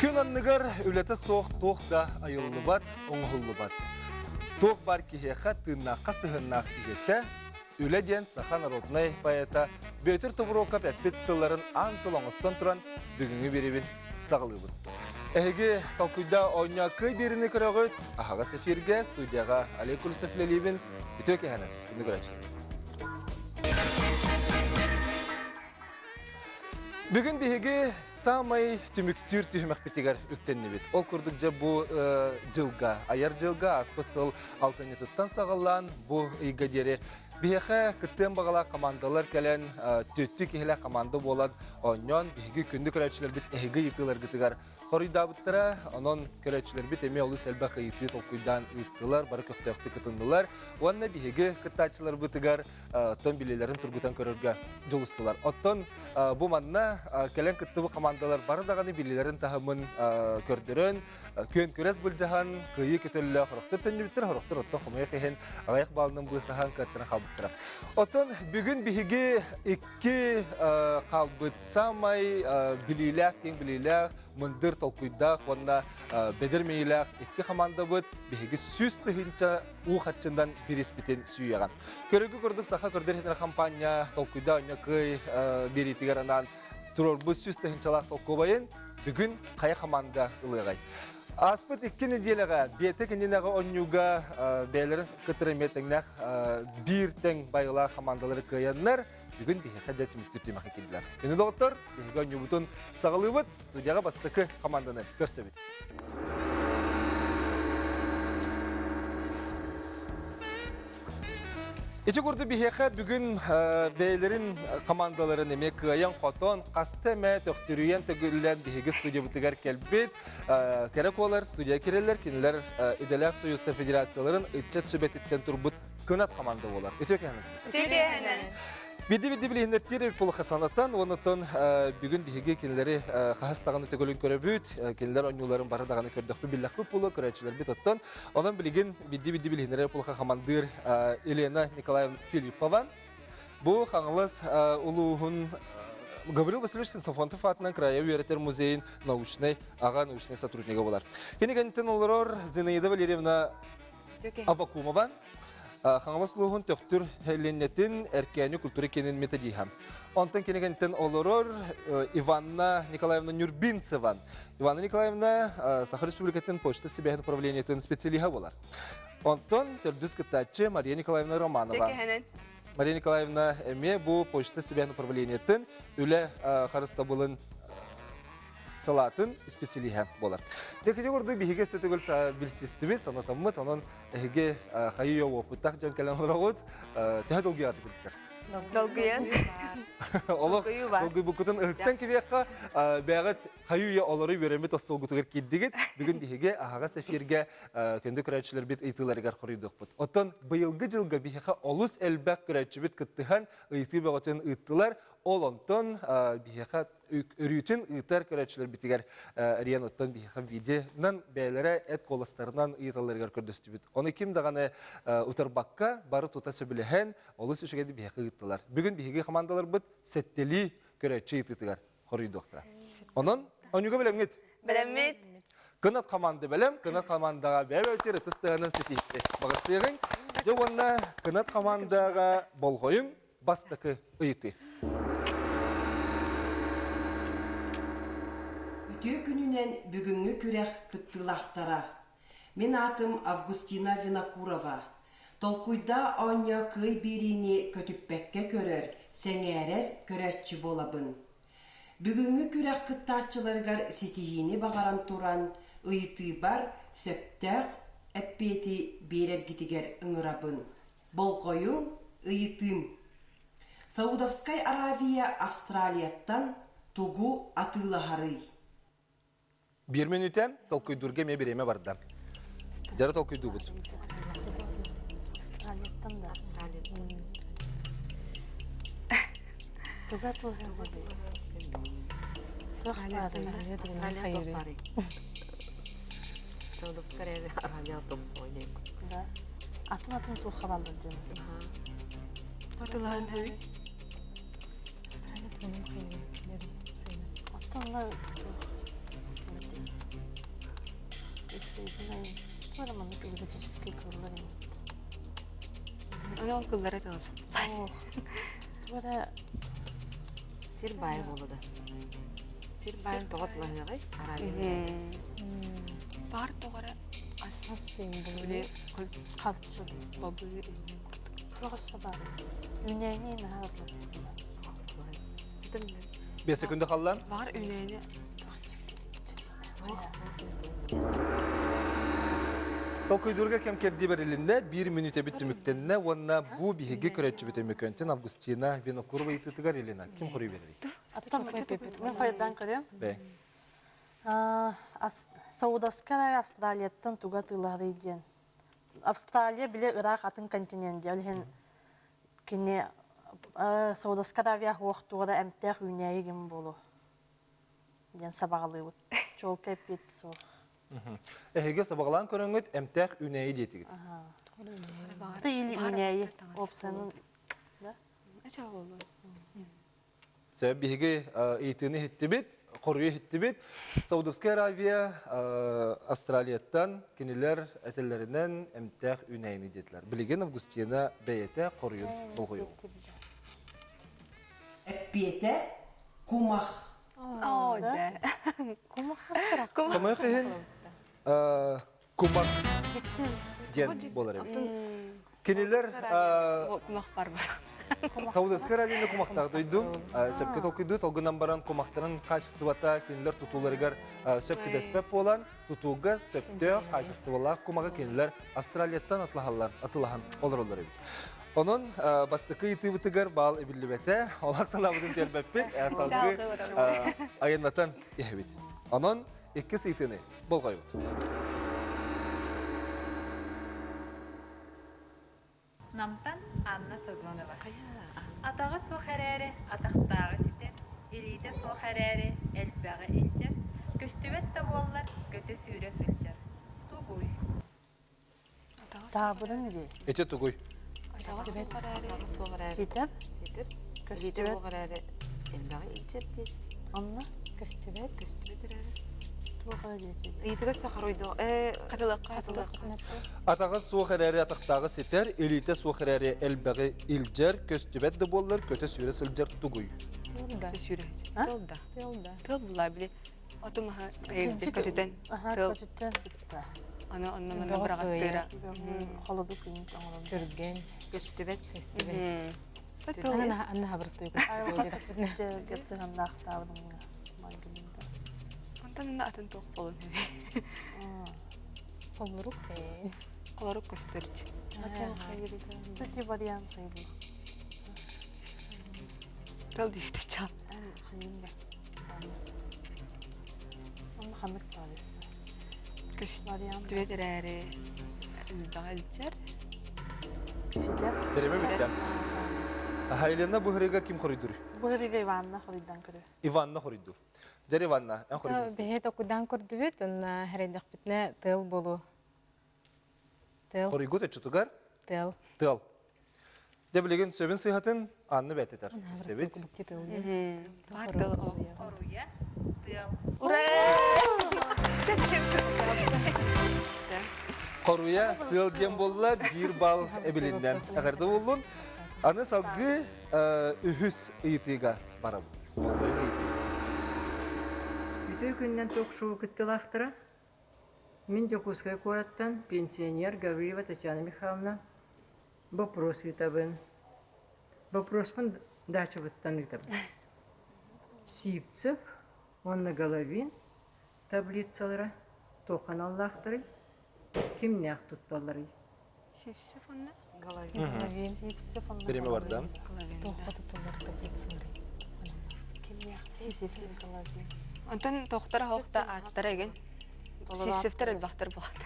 Күн анныгар үлэтэ суох туох да айыллыбат, оҥоһуллубат. Туох бар киһиэхэ тыыннаахха сыһыаннаах идэтэ, үлэ диэн саха народнай поэта Бүөтүр Тобуруокап эппит тылларын аан тыл оҥостон туран бүгүҥҥү биэриибин саҕалыыбын. Эһиги толкуйда оонньоо кый биэриини көрөҕүт, аһаҕас эфиргэ студияҕа Олег Кулисов үлэлиибин. Үтүө кэһэнэн, күндү көрөөччүлэр. Бүгүн биһиги саамай түмүктүүр түһүмэхпитигэр үктэннибит. Ол курдук дьэ бу дьылга, айар дьылга ааспыт сыл алтынньытыттан саҕалаан бу ыйга диэри биһиэхэ кыттыан баҕалаах командалар кэлэн түөттүү киһилээх команда буолан оонньоон биһиги күндү көрөөччүлэрбит эһиги ыйытыыларгытыгар Хоруйдаабыттара, онон көрөөччүлэрбит эмиэ олус элбэх ыйытыы толкуйдаан ыыттылар, бары көхтөөхтүк кытыннылар уонна биһиги кыттааччыларбытыгар оттон билиилэрин тургутан көрөргө дьулустулар. Оттон бу манна кэлэн кыттыбыт хамаандалар бары даҕаны билиилэрин таһымын көрдөрөн, күөн күрэс былдьаһан, кыайыы көтөллөөх сорохтор төннүбүттэр, сорохтор оттон хомойуох иһин аҕыйах баалынан быысаһан кыаттаран хаалбыттара. Оттон бүгүн биһиги Икки хаалбыт саамай билиилээх, киэҥ билиилээх, мындыр толкуйдаах уонна бэдэр мэйиилээх икки хамаандабыт биһиги 100 000 уу харчынан бириспитин сүүйэҕэ. Көрүгү курдук саха көрдөр иһитинэр хампаанньа толкуйда онньо кый биэриитигэр анаан туруорбут 100 000-лаах солкуобайын бүгүн хайа хамаанда ылыаҕай. Ааспыт икки нэдиэлэҕэ биэтэ кининэҕэ онньууга бэйэлэрин кытары эмиэ тэҥнээх биир тэҥ байылаах хамаандалары кыайаннар бүгүн биһиэхэ дьэ түмүктүүр түмэххэ киирдилэр. Күнү доҕоттор, биһиги оонньуубутун саҕалыыбыт, студияҕа бастакы хамаанданы көрсөбүт. Ити курдук биһиэхэ бүгүн бэйэлэрин командаларын эмиэ кыайан-хотон, хаста эмэ төхтүрүйэн төгүллэн биһиги студиябытыгар кэлбит кэрэ куолар студия кирэллэр, кинилэр идэлээх союзтар федерацияларын ыччат сүбэтиттэн турбут кынат команда буолар. Үтүө кэһэнэн. Үтүө кэһэнэн. Бидди-бидди билиһиннэртиир Пулаха санатан, оннуттан бүгүн биһиги кинилэри хаһыс даҕаны төгүлүн көрөбүт, кинилэр оонньууларын бары даҕаны көрдөхпүт, биллэхпит буолуо, көрөөччүлэрбит оттон. Онон билигин бидди-бидди билиһиннэрэр Пулаха хамандыыр Елена Николаевна Филиппова. Бу Хаҥалас улууһун Гаврил Васильевич Ксенофонтов аатынан кыраайы үөрэтэр музейын научнай аҕа научнай сотруднига буолар. Кини кэнниттэн олорор Зинаида Валерьевна Аввакумова Хаҥалас улууһун Төхтүр Леннетин Эркээни культура киинин методиһа. Онтон кини кэнниттэн олорор Иванна Николаевна Нюрбинцева. Иванна Николаевна Саха Республикатын почта сибээһин управлениетын специалиһа буолар. Онтон төрдүс кыттааччы Мария Николаевна Романова. Мария Николаевна эмиэ бу почта сибээһин управлениетын үлэ харыстабылын салаатын исписэлииһэ буолар. Декеде курдук биһиги өссө төгүл билсистибит, санатаммыт, онон эһиги хайыы уопуттаах дьон кэлэн олороҕут, төһө долгуйааты курдуктар? Долгуйан. Олох долгуйбуккутун ыһыктан кириэххэ, бэҕэт хайыы олору үөрэммит остуолгутугар киирдигит. Бүгүн биһиги аһаҕас эфиргэ күндү көрөөччүлэрбит ыйытыыларыгар хоруйдуохпут. Оттон быйылгы дьылга биһиэхэ олус элбэх көрөөччүбүт кыттыһан ыйытыы бөҕөтүн ыыттылар. Ол онтон биһиэхэ өрүүтүн ыытар көрөөччүлэрбитигэр Риан оттон биһиэхэ видеонан бэйэлэрэ эт куоластарынан ыйыталларыгар көрдөстүбүт. Ону ким даҕаны утарбакка бары тута сөбүлэһэн олус үчүгэйдик биһиэхэ ыыттылар. Бүгүн биһиги командаларбыт сэттэлии көрөөччү ыйытыытыгар хоруйдуохтара. Онон онньуга бэлэмҥит? Бэлэммит. Кынат команда бэлэм, кынат командаҕа бэйэ-бэйэтигэр ытыс тыаһынан ситиһии баҕарсыаҕыҥ. Дьэ уонна кынат командаҕа болҕойуҥ Бастакы ыйытыы. Үтүө күнүнэн бүгүҥҥү күрэх кыттыылаахтара. Мин аатым Августина Винокурова. Толкуйдаа оонньоо кыай биэриини көтүппэккэ көрөр, сэҥээрэр көрөөччү буолабын. Бүгүҥҥү күрэх кыттааччыларыгар ситиһиини баҕаран туран, ыйытыыбар сөптөөх эппиэти биэрэргитигэр ыҥырабын. Болҕойуҥ, ыйытыым. Саудовскай Аравия Австралияттан тугу атыылаһарый? Биир мүнүүтэ толкуйдуурга эмиэ бириэмэ барда. Дьара толкуйдуубут. Австралияттан да. Туга Австралия Саудовская Аравия Да. Атын-атын туохха бааллар дьон. Тотулаан хэви. Австралия тугунан хайырын. Оттон туох. Туора маннык экзотическай кыыллар ини. Аны ол кыллара тылсыппат. Туора Сир баайа буолла да. Сир баайын тоҕо тылаһыаҕай? Баар тоҕо эрэ ас Били харчы бабыы Туох өссө баар? Үүнээйини наһаа ытласпытына. Биэс секунда халлаан. Баар үүнээйини Толкуйдуурга кэм кэрдии бэрилиннэ, биир мүнүүтэбит түмүктэннэ уонна бу биһиги көрөөччүбүт Өймөкөөнтөн Августина Винокурова ыйытыытыгар Елена ким хоруй биэрэрий? Мин хойутаан көрүөм. Бэй. Саудовскай Австралияттан туга атыылаһарый диэн. Австралия били ыраах атын континент диэн. Ол иһин кини Саудовскай Аравия суох туора эмтээх үүнээйи гин буолуо диэн сабаҕалыыбыт. Чуолкай эппиэт суох. Эһиги сабаҕалаан көрөҥҥүт эмтээх үүнээйи диэтигит. Ты или үүнээйи опциянын да? Сөп биһиги ыйытыыны иһиттибит, хоруйу иһиттибит. Саудовская Аравия Австралияттан кинилэр этэллэринэн эмтээх үүнээйини диэтилэр. Билигин Августина бэйэтэ хоруйун болҕойуо. Эппиэтэ кумах. Оо, дьэ. Хомойуох иһин кумах диэн буолар эбит. Кинилэр кумах барба. Саудовскай Аравияны кумахтаах дойду. Сөпкө толкуйдуу толгунан баран кумахтарын хаачыстыбата кинилэр тутууларыгар сөп түбэспэт буолан, тутууга сөптөөх хаачыстыбалаах кумаҕы кинилэр Австралияттан атылаһаллар, атылаһан олороллор эбит. Онон бастакы ыйытыыбытыгар баал эбиллибэтэ, олох санаабытын тиэрбэппит, салгыы айаннатан иһэбит. Онон иккис ыйытыыны болҕойбут. Намтан Анна Сазонова. Атаҕа суох эрээри, атахтааҕы ситэр, илиитэ суох эрээри, элбэҕи илдьэр, көстүбэт да буоллар, көтө-сүүрэ сылдьар. Тугуй? Таабырын дии. Ити тугуй? Ситэр. Ситэр. Көстүбэт. Суох эрээри элбэҕи илдьэр дии. Онно? Көстүбэт. Көстүбэт эрээри. Туох эрэ диэтэ. Ыйытыга сахаруйдуо. Хатылыкка. Атаҕа суох эрээри атахтааҕы ситэр, илиитэ суох эрээри элбэҕи илдьэр, көстүбэт да буоллар көтө-сүүрэ сылдьар тугуй? Көтө сүүрэ. Тыл да. Тыл була били Оту маһы эйирдик көтүтэн. Аха, көтүтэн битта. Аны онно манна быраҕаттыыра. Холоду күн оҥорон. Түргэн. Көстүбэт. Көстүбэт. Анна хабырсты. Сыһаннаахтаабын майгынында. Онтон аны атын туох болун. Холорук. Холорук көстөрүч. Тути вариант хайбыл. Тыл диэти чап. Хайында. Онно ханнык баар өссө? Көстүбэт эрээри элбэҕи илдьэр. Ситэр. Бириэмэ бүттэ. Елена быһырыга ким хоруйдуур? Быһырыга Иванна хоруйдан көрө. Иванна хоруйдуур. Дьэр Иванна, эн хоруйдун. Бэһэ токудан көрдүбүт, онна хэрэйдэхпитинэ тыал болу. Тыал. Хоруйгут өччутугар? Тыал. Тыал. Дьэ билигин сөбүн сыыһатын Анна бээтэтэр. Истэбит. Бар тыл Хоруйа, тыал. Ура! Хоруйа тыал диэн буолла, биир балл эбилиннэ. Эҕэрдэ буоллун. Аны салгыы үһүс ыйытыыга барабыт. Болҕойуҥ ыйытыы. Үтүө күнүнэн ток-шоу кыттыылаахтара. Мин Дьокуускай куораттан пенсионер Гаврилова Татьяна Михайловна боппуруос ыытабын. Боппуруоспун даачабыттан ыытабын. Сивцев уонна Головин таблицалара туох аналлаахтарый? Кимнээх тутталларый? Сивцев уонна Головин. Сивцев уонна Бириэмэ барда. Туохха тутуллар таблицалары? Кимнээх Сивцев Головин. Онтон тохтор хоохта ааттара эгин. Сивцевтер элбэхтэр буолаттар.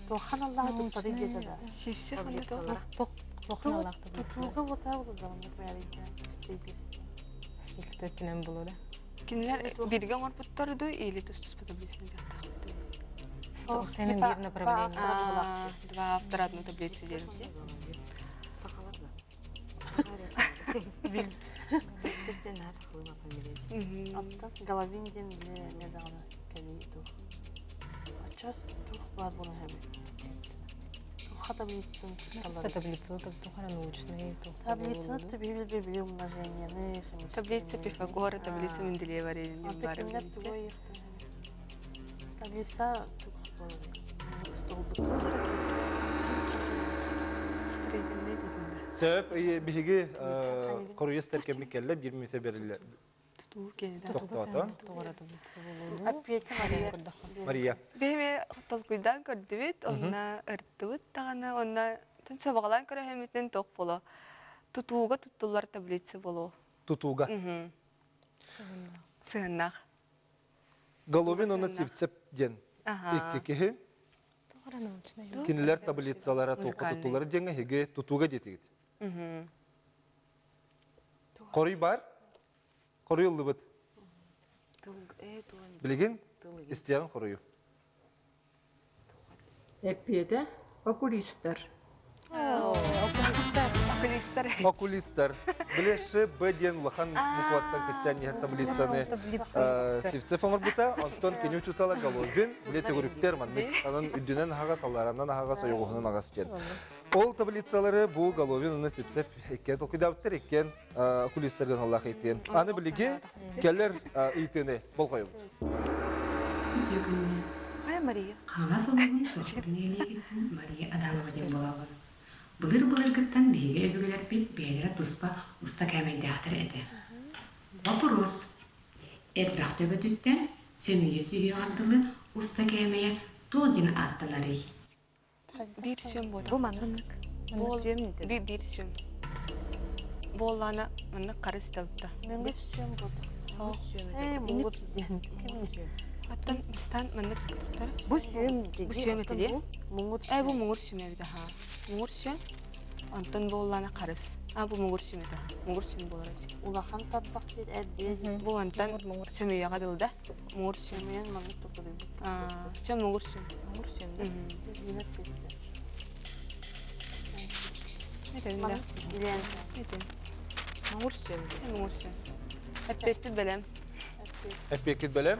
Туоххан Аллаһы туттары диэтэ да. Сивцев уонна Туох туоххан Аллаах Тутууга бута булдаланнык бээрийдэ строительство. Строительство булу да. Кинилэр бииргэ оҥорбуттар дуу или тус-туспа таблицаны диэхтаахпыт. Сенин биир направление. Два автора одну таблицу делают. Сахалар да. Сиптиптен наһаа сахалыы фамилия. Оттон Головин диэн билэ эмиэ даҕаны кэлии туох. Оччос туох баар буолан эбит. Туохха таблицын Туста таблицаны туохара научный Таблицаны түбүһүл били умножениены, Таблица Пифагора, таблица Менделеева Аты кимнер тугу Таблица туох буолар столбик. Сөп, биһиги хоруйас тэркэммит кэллэ, биир мүнүүтэ бериллэ. Тохтоото. Аппиэти Мария. Мария. Биһиги толкуйдаан көрдүбүт, онно ырыттыбыт даҕаны, онно сабаҕалаан көрөһөммүтүн туох боло. Тутууга туттуллар таблица боло. Тутууга. Сыһыннаах. Головин уонна Сивцев диэн икки киһи. Кинилэр таблицалара туохха туттулар диэҥҥэ эһиги тутууга диэтигит. Хоруй бар? Хоруй ыллыбыт. Билигин истиэҕин хоруйу. Эппиэтэ окулистар. Окулистар. Окулистар. Били Ш, Б диэн улахан букваттан кытчан иһэр таблицаны Сивцев оҥорбута. Онтон кини учуутала Головин били төгүрүктэр маннык анан үрдүнэн аһаҕас, алларанан аһаҕас, ойоҕоһунан аҕас диэн. Ол таблицалары бу Головин уонна Сивцев иккиэн толкуйдаабыттар, иккиэн окулистар гыналлаах ыйтыын. Аны билиги кэлэр ыйтыыны болҕойобут. Үтүө күнүнэн. Хайа Мария? Хаҥалас улууһун Тохтур нэһилиэгиттэн Мария Адамова диэн буолабын. Былыр-былыргыттан биһиги өбүгэлэрбит бэйэлэрэ туспа уста кээмэйдээхтэр этэ. Вопрос. Элбэх төбөтүттэн сөмүйэ сүһүөҕэр дылы уста кээмэйэ туох диэн ааттанарый? Биир сүөм буолар. Бу маннык. Сүөм Би биир сүөм. Буоллаана маннык харыс талта. Мөҥгө сүөм буолтах. Ээ муҥут диэн. Аттан бастаан маннык туттар. Бу сүөм Бу сүөм этэ дии. Муҥут Ээ бу муҥур сүөм эбит аhaa. Муҥур сүөм. Онтон буоллаана харыс. А бу муҥур сүөм этэ. Муҥур сүөм буолар эбит. Улахан тарбах диэн эрдиэ. Бу онтон сөмүйэҕэ дылы да. Муҥур сүөм. Сөмүйэн маннык тутулуйбут. Чэ муҥур сүөм. Муҥур сүөм да. Зина петте. Этин да. Илэн. Этин. Муҥур сүөм. Муҥур сүөм. Эппиэппит бэлэм. Эппиэккит бэлэм.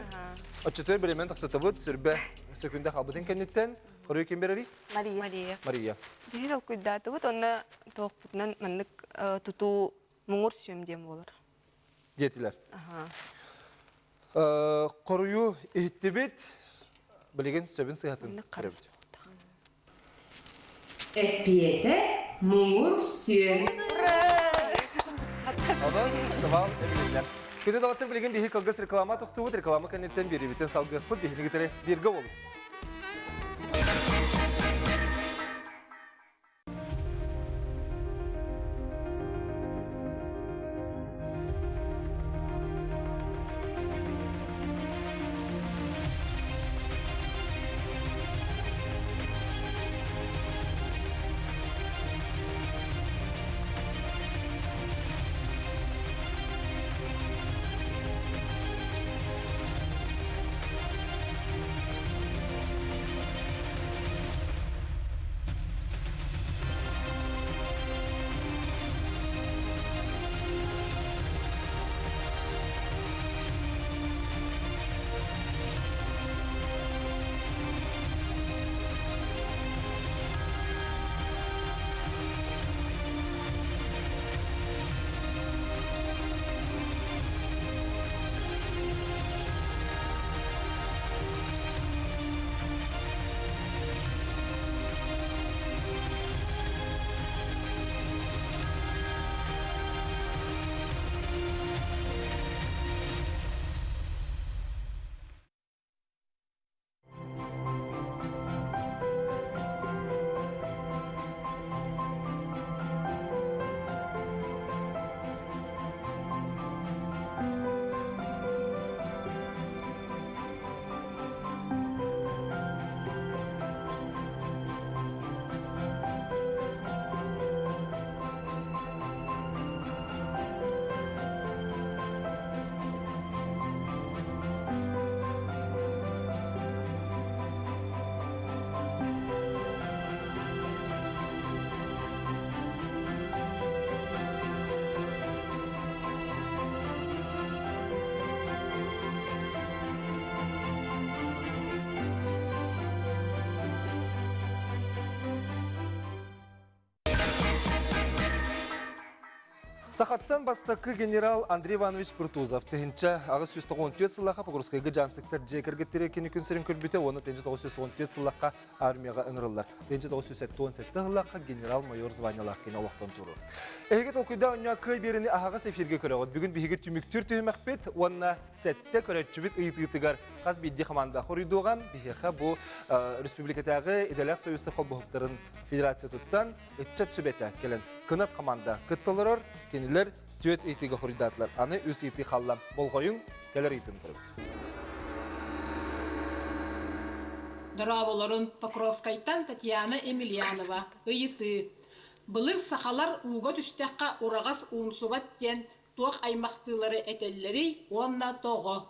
Оччотугар бэлэмэн тахсытабыт сүрбэ сөкүндэ хаалбытын кэнниттэн хоруй ким бэрэрий? Мария. Мария. Мария. Биһи толкуйдаатыбыт онно туохпутунан маннык тутуу муҥур сүөм диэн буолар. Диэтилэр. Хоруйу иһиттибит. Билигин сөбүн сыһатын көрөбүт. Эппиэтэ муҥур сүөм. Онон сыбал эбилиннэ. Күнү доҕоттор билигин биһи кылгас реклама тохтуубут, реклама кэнниттэн биэриибитин салгыахпыт, биһини кытары бииргэ буолун. Сахаттан бастакы генерал Андрей Иванович Прутузов 1894 сыллаха Покровскайга дьаамсыктар дьиэ кэргэттэрэ кини күн сирин көрбүтэ уонна 1914 сыллахха армияҕа ыҥырыллар. 1977 сыллаахха генерал-майор званиялаах кини олохтон туруор. Эһиги толкуйда онньоо кыай биэрэни аһаҕас эфиргэ көрөҕүт. Бүгүн биһиги түмүктүүр түһүмэхпит уонна сэттэ көрөөччүбүт ыйытыытыгар хас биирдии хамаанда хоруйдуоҕа. Биһиэхэ бу республикатааҕы идэлээх союзтар холбоһуктарын федерациятыттан ыччат сүбэтэ кэлэн кынат хамаанда кытта олорор. Кинилэр түөрт ыйытыыга хоруйдаатылар. Аны үс ыйытыы хаалла. Болҕойуҥ, кэлэр ыйытыыны көрөбүт. Дорооболорун Покровскайтан Татьяна Емельянова ыйытыы. Былыр сахалар ууга түстэххэ ураҕас уунсубат диэн туох аймахтыылары этэллэрий уонна тоҕо?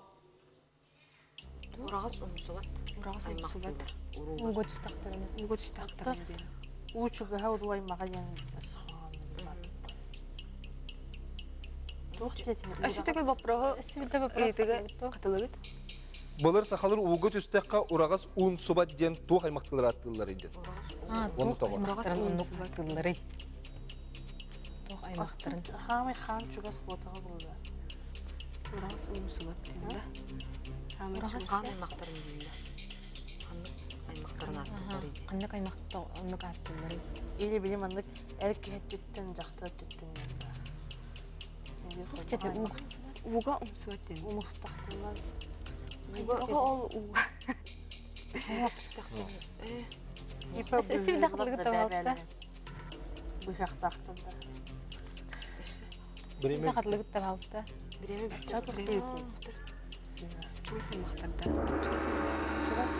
Ураҕас умсубат. Ураҕас умсубат. Ууга түстэхтэринэ. Ууга түстэхтэринэ диэн. Уу чугаһа уруу аймаҕа диэн Туох диэтин? Өссө төгүл боппуруоһу ыйытыгы хатылыгыт. Былыр сахалар ууга түстэххэ ураҕас уун субат диэн туох аймахтылар ааттыылларый диэн. Туох аймахтарын оннук ааттыылларый? Туох аймахтарын? Хаамай хаан чугас буотаҕа буолла. Ураҕас уун субат диэн да. Хаан аймахтарын дииллэр. Ханнык аймахтарын ааттыылларый? Ханнык аймахта оннук ааттыылларый? Или били маннык эр киһи өттүттэн дьахтар өттүттэн Ууга умсубат диэн. Умустахтылар. Тоҕо ол ууга? Типа Сибидэх хатылыгыт Быһахтаахтар да. Сибидэх хатылыгыт пожалуйста. Бириэмэ Чугас аймахтарда. Чугас.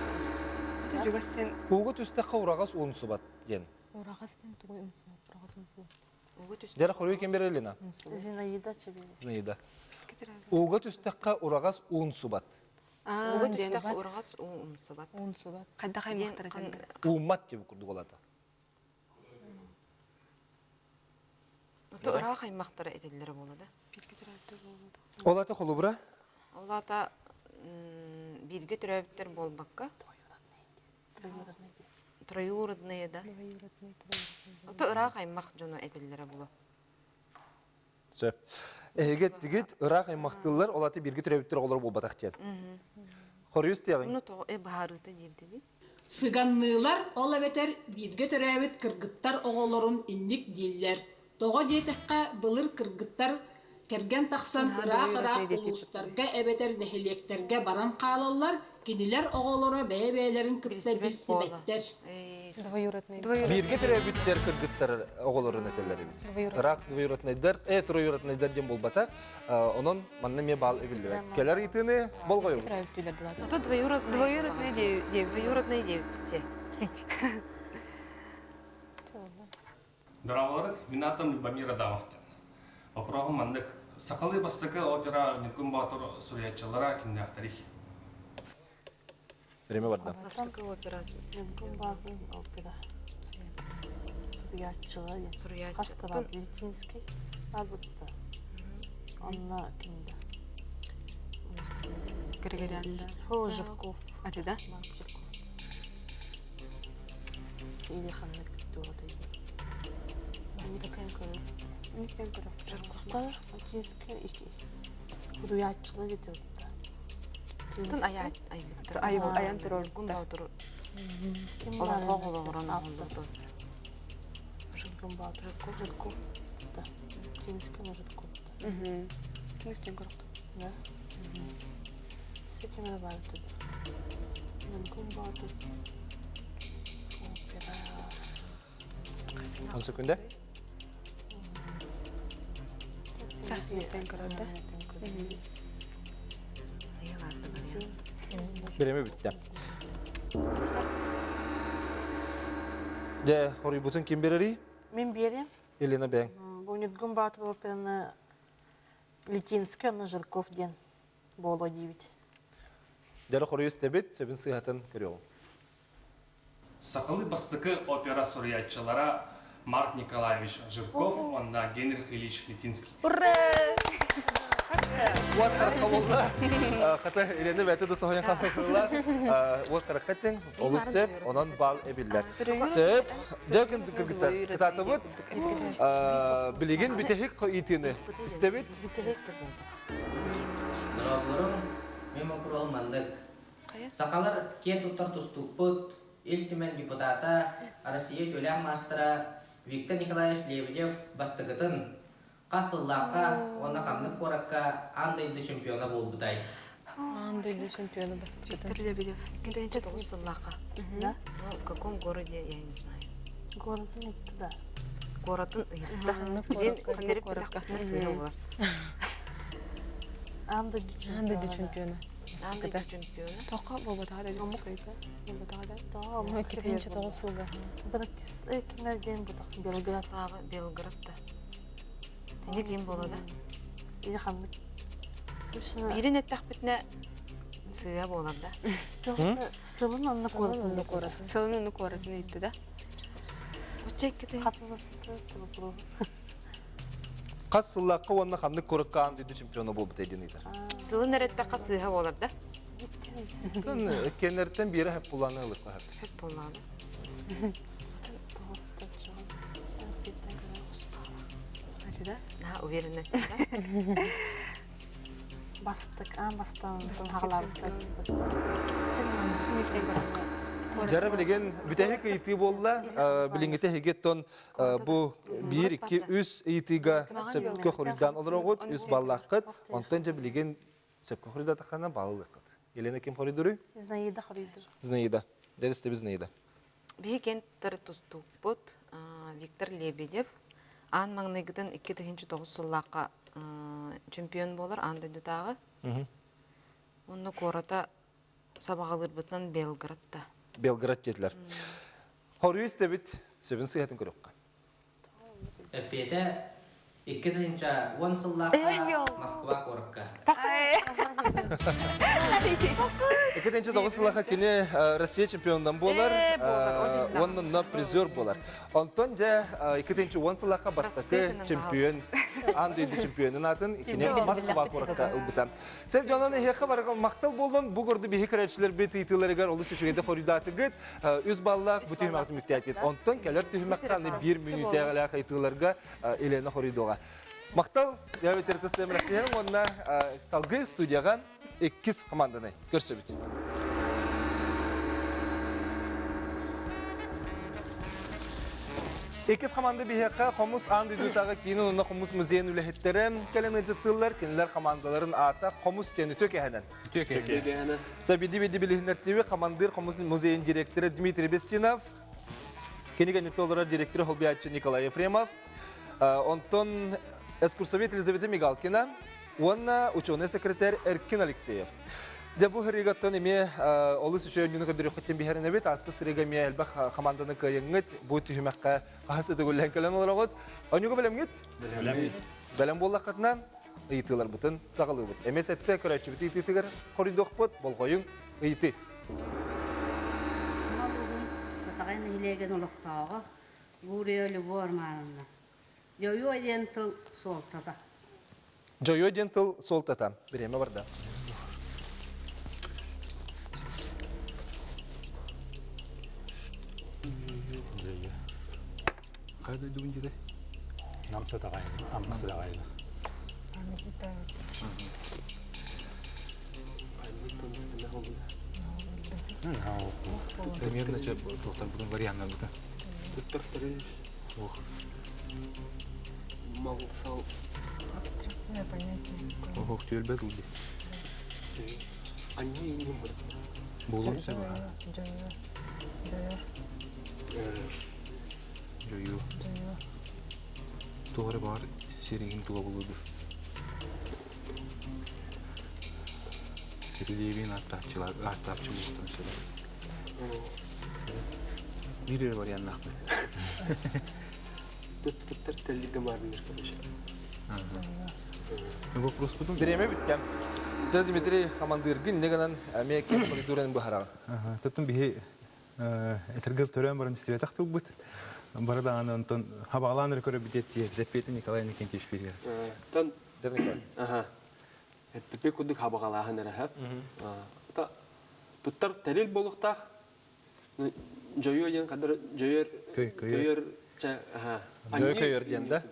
Чугас сен. Ууга түстэххэ ураҕас уунсубат диэн. Ураҕас диэн тугуй умсубат? Ураҕас умсубат. Дьэ, хоруй ким берер Лена? Зинаида Чебелес. Зинаида. Ууга түстэххэ ураҕас уунсубат. Ууга түстэххэ ураҕас уунсубат. Уунсубат. Хайдах аймахтара дьоннор? Ууммат диэн курдук олата. Ото ыраах аймахтара этэллэрэ буола да. Ол ата холобура? Ол ата бииргэ төрөөбүттэр буолбакка. Троюродные да. Ото ыраах аймах дьоно этэллэрэ була. Сөп. Эһиги тигит ыраах аймахтыыллар, ол аты бииргэ төрөөбүттэр оҕолор буолбатах диэн. Хоруйус диэҕиҥ. Ну тоҕо э быһаарыыта диэбитэ Сыганныылар, ол эбэтэр бииргэ төрөөбүт кыргыттар оҕолорун инник дииллэр. Тоҕо диэтэххэ, былыр кыргыттар кэргэн тахсан ыраах-ыраах улуустарга эбэтэр нэһилиэктэргэ баран хаалаллар, кинилэр оҕолоро бэйэ-бэйэлэрин кытта билсибэттэр. Бииргэ төрөөбүттэр кыргыттар оҕолорун этэллэр эбит. Ыраах двоюроднайдар, э, троюроднайдар диэн буолбатах. Онон манна эмиэ баал эбиллибэт. Кэлэр ыйытыыны болҕойобут. Ото двоюродный двоюродный диэбиппит. Дорооболорут, мин аатым Любомир Адамовтан. Вопроһум маннык. Сахалыы бастакы опера Ньукун Боотур суруйааччылара кимнээхтэрий? Время барда. Бастакы опера. Ньукун Боотур опера. Суруйааччылар. Суруйааччы. Хастабат Литинский. Арбытта. Онно кимде? Григорян да. Хо Жирков. А ты да? Марк Жирков. Или ханнык туотай. Никтен көрө. Жирковтар Литинский ики. Суруйааччылар дете Тун аяат айбыттар. Айан турор. Ньукун Боотур олоҥхо оҕолорун оҥордо. Жирков Боотур. Жирков. Жирков. Да. Литинский, но Жирков. Никтен көрө. Да. Секин добавить Ньукун Боотур. Опера. Он секунда. Никтен көрө да. Биреме бүттэ. Дьэ, хоруйбутун ким берерий? Мин биэриэм. Елена бэйэҥ. Бу Ньургун Боотур операны Литинский уонна Жирков диэн буолуо диибит. Дьэ, хоруйу истэбит, сөбүн сыыһатын көрүөҕүҥ. Сахалыы бастакы опера суруйааччылара Марк Николаевич Жирков уонна Генрих Ильич Литинский. Ура! Уот харахха буолла. Хата Елена бэйэтэ да соһуйан хаалла. Уот харахха эттиҥ. Олус сөп, онон бал эбиллэр. Сөп. Дьэ кыргыттар, кытаатыбыт. Билигин бүтэһик ыйытыыны истэбит. Дорооболоруҥ, мин боппуруоһум маннык. Сахалар киэн туттар тустуукпут, Ил Түмэн депутата, Россия үтүөлээх маастара Виктор Николаевич Лебедев бастакытын хас сыллаахха уонна ханнык куоракка аан дойду чемпиона буолбутай? Аан дойду чемпиона бастакытын. Виктор Лебедев. 2009 сыллаахха. Да? Ну, в каком городе, я не знаю. Городын ыйтты да. Городын ыйытта. Билин ситерип битахпытына сыыһа буолар. Аан дойду Аан дойду чемпиона. чемпиона. Аан дойду чемпиона. Тоққа болбатаға да омук болбатаға да. Тоҕо омук 2009 сылга. Братис кимер диэн бутах Белград. Слава Белгородта. Тини ким буола да? Или ханнык. Точно. Биирин эттэхпитинэ Сыа буолар да. Сылын онно куоратын. Сылын онно куоратын ыйтты да. Очча иккити. Хатыласты тылы Хас сыллаахха уонна ханнык куоракка аан дойду чемпиона буолбута диэн ыйытар. Сылын эреттэххэ сыыһа буолар да. Кэннэртэн биэрэ хөп булааны ылыхха хөп. Хөп булааны. Наһаа уверенно Бастык, аан бастаан хаҕалаабыттар. Дьара билигин бүтэһик ыйытыы буолла. Билиҥҥитэ эһиги бу биир, икки, үс ыйытыыга сөпкө хоруйдаан олороҕут, үс баллааххыт. Онтон дьэ билигин сөпкө хоруйдатаххына баллыаххыт. Елена ким хоруйдуруй? Зинаида хоруйдур. Зинаида. Дәрісте Зинаида. Биһи кентер тустууппут Виктор Лебедев аан маҥнайгытын 2009 сыллаахха чемпион буолар аан дойдутааҕы. Онно куората сабаҕалыырбытынан Белгород да. Белгород диэтилэр. Хоруй истэбит, сөбүн сыһатын көрүөххэ. Эппиэтэ 2010 сыллаахха Москва куоракка. 2009 сыллаахха кини Россия чемпионунан буолар, уонна призер буолар. Онтон дьэ 2010 сыллаахха бастакы чемпион, аан дойду чемпионун атын кини Москва куоракка ылбыта. Сеп дьонон эһиэхэ барыга махтал буоллун бу көрдү биһи көрөөччүлэрбит ыйытыыларыгар олус үчүгэйдик хоруйдаатыгыт. Үс баллаах бу түһүмэҕи түмүктээтит. Онтон кэлэр түһүмэххэ аны биир мүнүүтээҕилээх ыйытыыларга Елена хоруйдуоҕа. Махтал, бэйэбит ырытыстыам уонна салгыы студияҕа иккис команданы көрсөбүт. Иккис команда биһиэхэ Хомус аан дойдутааҕы киин уонна Хомус музейын үлэһиттэрэ кэлэн ыалдьыттыыллар. Кинилэр командаларын аата Хомус диэн үтүө кэһэнэн. Үтүө кэһэнэн. Сабиди биди билиһиннэртиби командир Хомус музейын директора Дмитрий Бестинов, кинигэни толорор директор холбуйааччы Николай Ефремов, онтон экскурсовед Елизавета Мигалкина уонна ученый-секретарь Эркин Алексеев. Дьэ бу сырыыгаттан эмиэ олус үчүгэй оонньууну көрдөрүөххүттэн биһэрэнэбит. Ааспыт сырыыга эмиэ элбэх хамаанданы кыайыҥҥыт. Бу түһүмэххэ хаһыс ытыгыллан кэлэн олороҕут. Оонньууга бэлэмҥит? Бэлэммит. Бэлэм буоллаххытына ыйытыыларбытын саҕалыыбыт. Эмиэ сэттэ көрөөччүбүт ыйытыытыгар хоруйдуохпут. Болҕойуҥ, ыйытыы. Мал уһун Сатаҕай нэһилиэгин олохтооҕо Гурия Любовь Романовна. Дьойуо диэн тыл суолтата. Дьойуо диэн тыл суолтата. Бириэмэ барда. Хайа дойдубун дире? Нам сатаҕайына, Амма сатаҕайына. Примерно туохтарбытын варианнарбытын. Ох. Мал-сал. Абстрактное понятие. Ох, түөлбэ тыл дии. Анньыы иннин бар. Буолуон сөп. Дьойуо. Дьойор. Дьойуо. Дьойуо. Туох эрэ баар сиригин тула булуду. Релевин аттааччылар аттааччы буолуохтарын сөп. Биир эрэ варианнаахпыт. Туттар тэллигэ маарыннар короче. Вопрос потом. Бириэмэ бүттэ. Дьэ, Дмитрий, хамандыыргын инньэ гынан эмиэ киэн коридорун быһараҕын. Тоттун биһи этэргэр төрөөн баран истибэтэх тылбыт. Бары даҕаны онтон хабаҕалаан эрэ көрөбүт диэт Петя Николай Никитич биһиги. Тон Николай. Аха. Эппиппит курдук хабаҕалааһын эрэ сөп. Туттар тэрил буолуохтаах. Дьойуо диэн хадыр дьойөр көйөр чэ аха. Дьойө көйөр диэн да?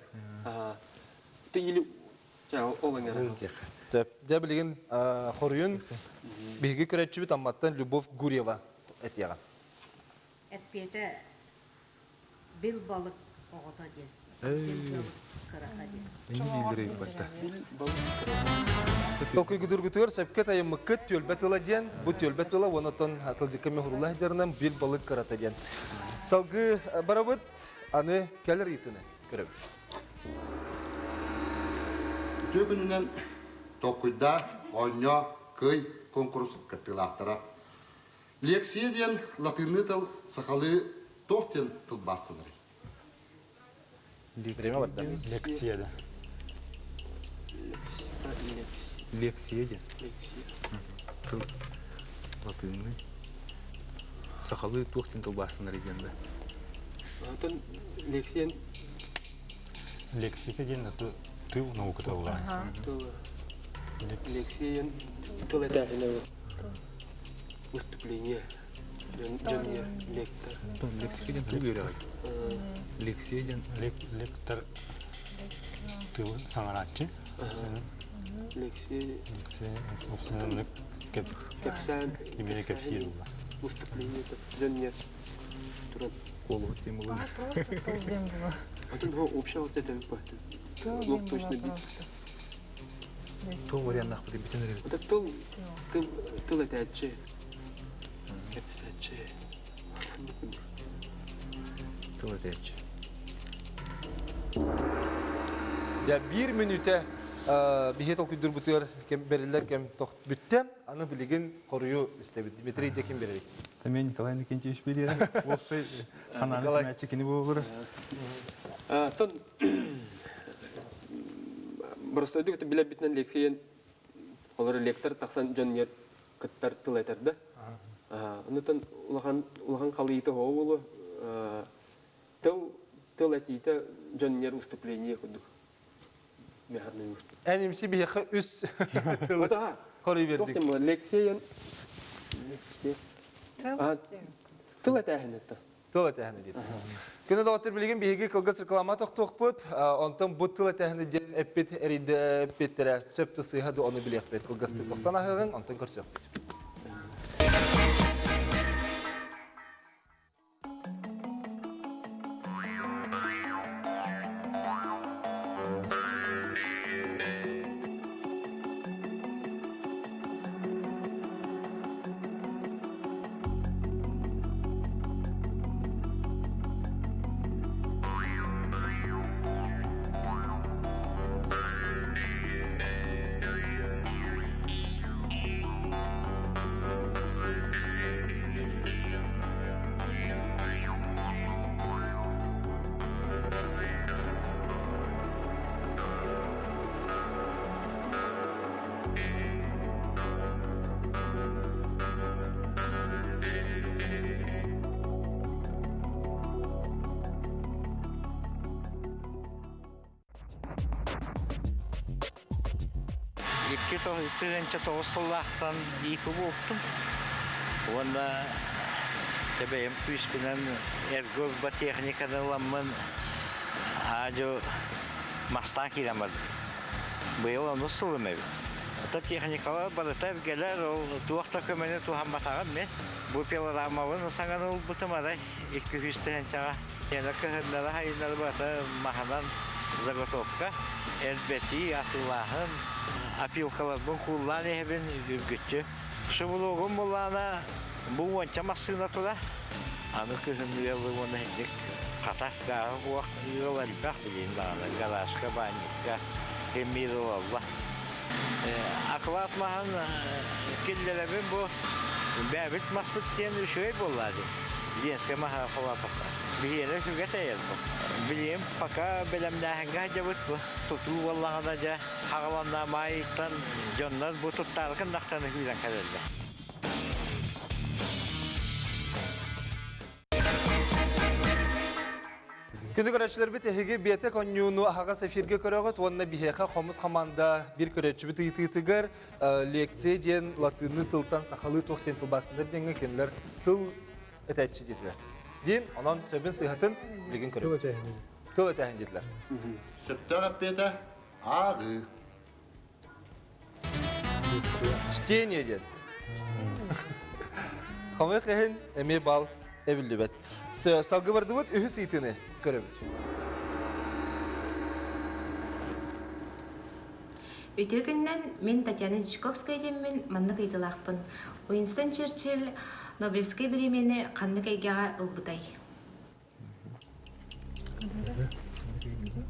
Аха. Или чэ ол эҥэр. Сөп. Дьэ билигин хоруйун биһиги көрөөччүбүт Амматтан Любовь Гурьева этиэҕэ. Эппиэтэ Бил балык оҕото диэн. Бил балык кырата диэн. Толкуйгутургутугар сөпкө тайыммыккыт түөлбэ тыла диэн, бу түөлбэ тыла уонна оттон тылдьыкка мөһурула сылдьарынан бил балык кырата диэн. Салгыы барабыт, аны кэлэр ыйытыны көрөбүт. Үтүө күнүнэн толкуйдаа, оонньоо, кыай конкурс кыттыылаахтара. Лиэксийэ диэн латыынныы тыл сахалыы туох диэн тылбаастанарый? Время барда. Лекция да. Лекция диэн. Тыл латыынныы. Сахалыы туох диэн тылбаастанарый диэн да. Онтон лекция Лексика диэн тыл науката буолар. Лекция тыл этээһинэ выступление дьон лектор. Лексика диэн тыл үөрэҕэ. Лекция диэн лектор тыл саҥарааччы. Лекция лекция кэпсээн кимиэ кэпсиир буолла. Выступление дьон туран Колу тем было. Просто тыл диэн было. Атын общего вот это Тыл точно бит. Тыл варианнахпыт бүтүн эрэ. Это тыл тыл тыл этээччи. Кэпсээччи. Тыл этээччи. Дьэ биир мүнүүтэ биһи толкуйдурбутугар кэм бэриллэр кэм бүттэ. Аны билигин хоруйу истэбит. Дмитрий дьэ ким берерий? Мен Николай Иннокентьевич билиэрэ. Уопсай ханааны түмээччи кини буолур. Тон Боростойдук билэрбитинэн лекциен олор лектор тахсан дьон кыттар тыл этэр да. Онутан улахан улахан халыйыта хоо болу тыл тыл этиитэ дьон выступление курдук. Эн имси биһиэхэ үс тылы хоруй бердик. Лекция тыл этээһин это. Тыл этээһин диэн. Күнэ доҕоттор билигин биһиги кылгас реклама тохтуохпут. Онтон бу тыл этээһин диэн эппит эппиттэрэ сөп сыыһа ду ону билиэхпит. Кылгастык тохтон аһыаҕыҥ, онтон көрсүөхпүт. 2009 сыллаахтан иипи буолтум. Уонна бэйэм күүспүнэн эргурба техниканы ыламмын аадьу мастаан киирэн бардым. Быйыл онус сылым эбит. Ата техникалар барыта эргэлэр, ол туох да көмөнү туһамматаҕым мен. Бу пилорамабын саҥаны ылбытым арай 200 тыһыынчаҕа. Кэнэ кыһыннары хайыннары барыта маһынан заготовка, элбэтии, атыылааһын, опилкаларбын кууллаан иһэбин үргүччү. Шубулугум буллаана бу уонча массыына тура. Аны кыһын ыалы уонна итинник хатах гааһы уох ыал элбэх билин даҕаны гаражка, баанньыкка эмиир ылалла. Акылаат маһын киллэрэбин бу бэйэбит маспыт диэн үчүгэй буоллаа дии. Ленскэй маһа холоотоххо. Биһиэнэ үчүгэй тэйэр бу. Билигин пока бэлэмнээһиҥҥэ сылдьабыт бу. Тутуу буоллаҕына дьэ хаҕаланна маайыттан дьоннор бу туттаары гыннахтарына күүрэн кэлэллэр. Күндү көрөөччүлэрбит эһиги биэтэк онньууну аһаҕас эфиргэ көрөҕүт уонна биһиэхэ хомус хамаанда биир көрөөччүбүт ыйытыытыгар лекция диэн латыынныы тылтан сахалыы туох диэн тылбаастанар диэҥҥэ кинилэр тыл этээччи диэтилэр. Диин онон сөбүн сыыһатын билигин көрөбүт. Тыл этээһин диэтилэр. Сөптөөх эппиэтэ ааҕыы. Чтение диэн. Хомойуох иһин эмиэ бал эбиллибэт. Салгы бардыбыт үһүс ыйытыыны көрөбүт. Үтүө күнүнэн мин Татьяна Дьячковская диэммин маннык ыйытыылаахпын. Уинстон Черчилль Нобелевскай бириэмийэни ханнык эйгэҕэ ылбытай?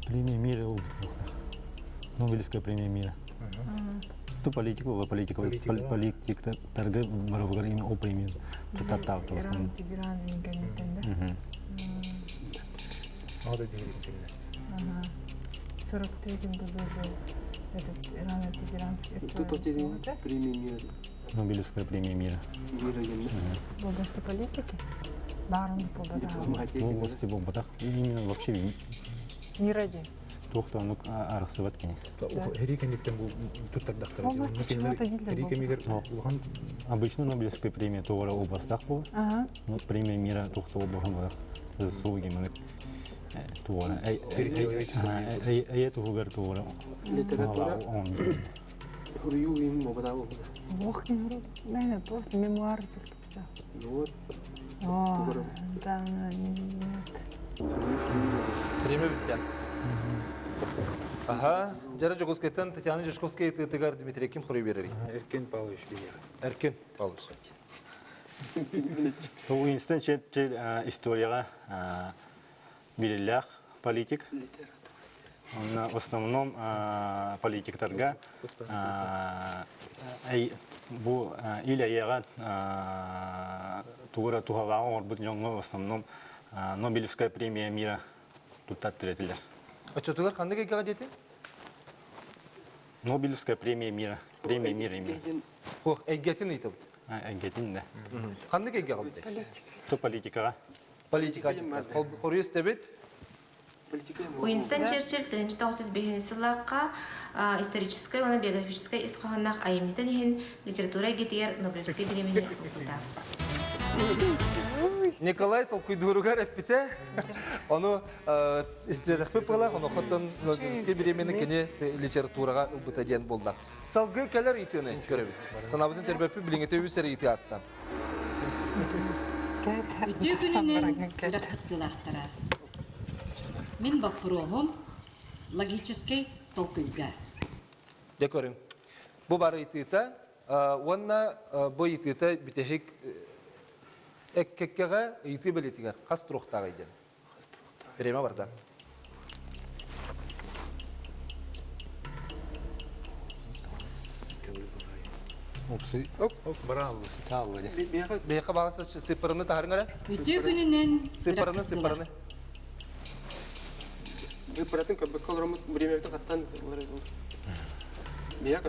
Премия мира Нобелевская премия мира. Ту политика, ола политика, политик тарга барыбыгар имя ол премия тутартаабыт в основном. Тигран кэнниттэн да? Ага. 43 году был этот Ирано-Тегеранский. Тут премия мира. Нобелевская премия мира. Мира В области политики? Баарын В области буолбатах. Именно вообще Мир один. туох да оннук арахсыбат кини. Хери кэнниттэн бу туттардахтара. Области чего-то дииллэр Хери кэмигэр улахан Обычно Нобелевская премия туора областах буолар. Ну, премия мира туохта буолбахан буолар. Заслуги маны туора. Эйэ туһугар туора. Литература. Хуруйуу им мобата Ох, не просто мемуары только писал. Ну вот. О, да, нет. Время бүттэ. Аха, Жара Дьокуускайтан Татьяна Дьячковская тыытыгар Дмитрий ким хоруй биэрэрий? Эркин Павлович биэрэр. Эркин Павлович. Уинстон Черчилль историяҕа билиллээх политик. Онно в основном политиктарга бу ил эйэҕэ тугу эрэ туһалааҕы оҥорбут дьоҥҥо в основном Нобелевская премия мира туттар этилэр. Оччотугар ханнык эйгэҕэ диэтиҥ? Нобелевская премия мира. Премия мира именно. Ох, эйгэтин ыйтабыт. Эйгэтин да. Ханнык эйгэҕэ Политика. Ту политикаҕа. Политика. Хоруй истэбит. Уинстон Черчилль 1905 сыллаахха историческай уонна биографическай ис хоһоонноох айымньытын иһин литература эйгэтигэр Нобелевскай бириэмийэни ылбыта. Николай толкуйдууругар эппитэ. Ону истибэтэхпит буолар, онохоттон Нобелевскай бириэмийэни кини литератураҕа ылбыта диэн буолла. Салгыы кэлэр ыйытыыны көрөбүт. Санаабытын тербэппит билиҥҥитэ үс эрэ ыйытыы ааста. Үтүө күнүнэн күрэх кыттыылаахтара. Мин боппуруоһум логическай толкуйга. Дьэ көрүҥ. Бу бар ыйытыыта уонна бу ыйытыыта бүтэһик эккэккэҕэ ыйытыы бэлиэтигэр хас туруохтааҕый диэн. Время барда. Опсы. Оп, оп, браво. Таалла де. Биһиэхэ баҕас сыппараны таһарыҥ эрэ. Үтүө күнүнэн Сыппараны, сыппараны. Ыппаратын көрбөккө олороммут бириэмэбитин хаттан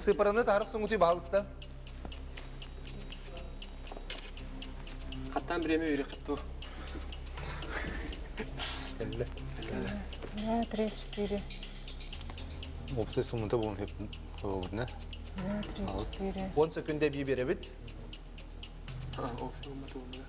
Сыппараны таһарых соҥутуй баһалыста. Хаттаан бириэмэ үөрэх туо. Два, три, четыре. Опсай суммата буолан хөп Два, три, четыре. Он секунда бии беребит. Опсай суммата буолан.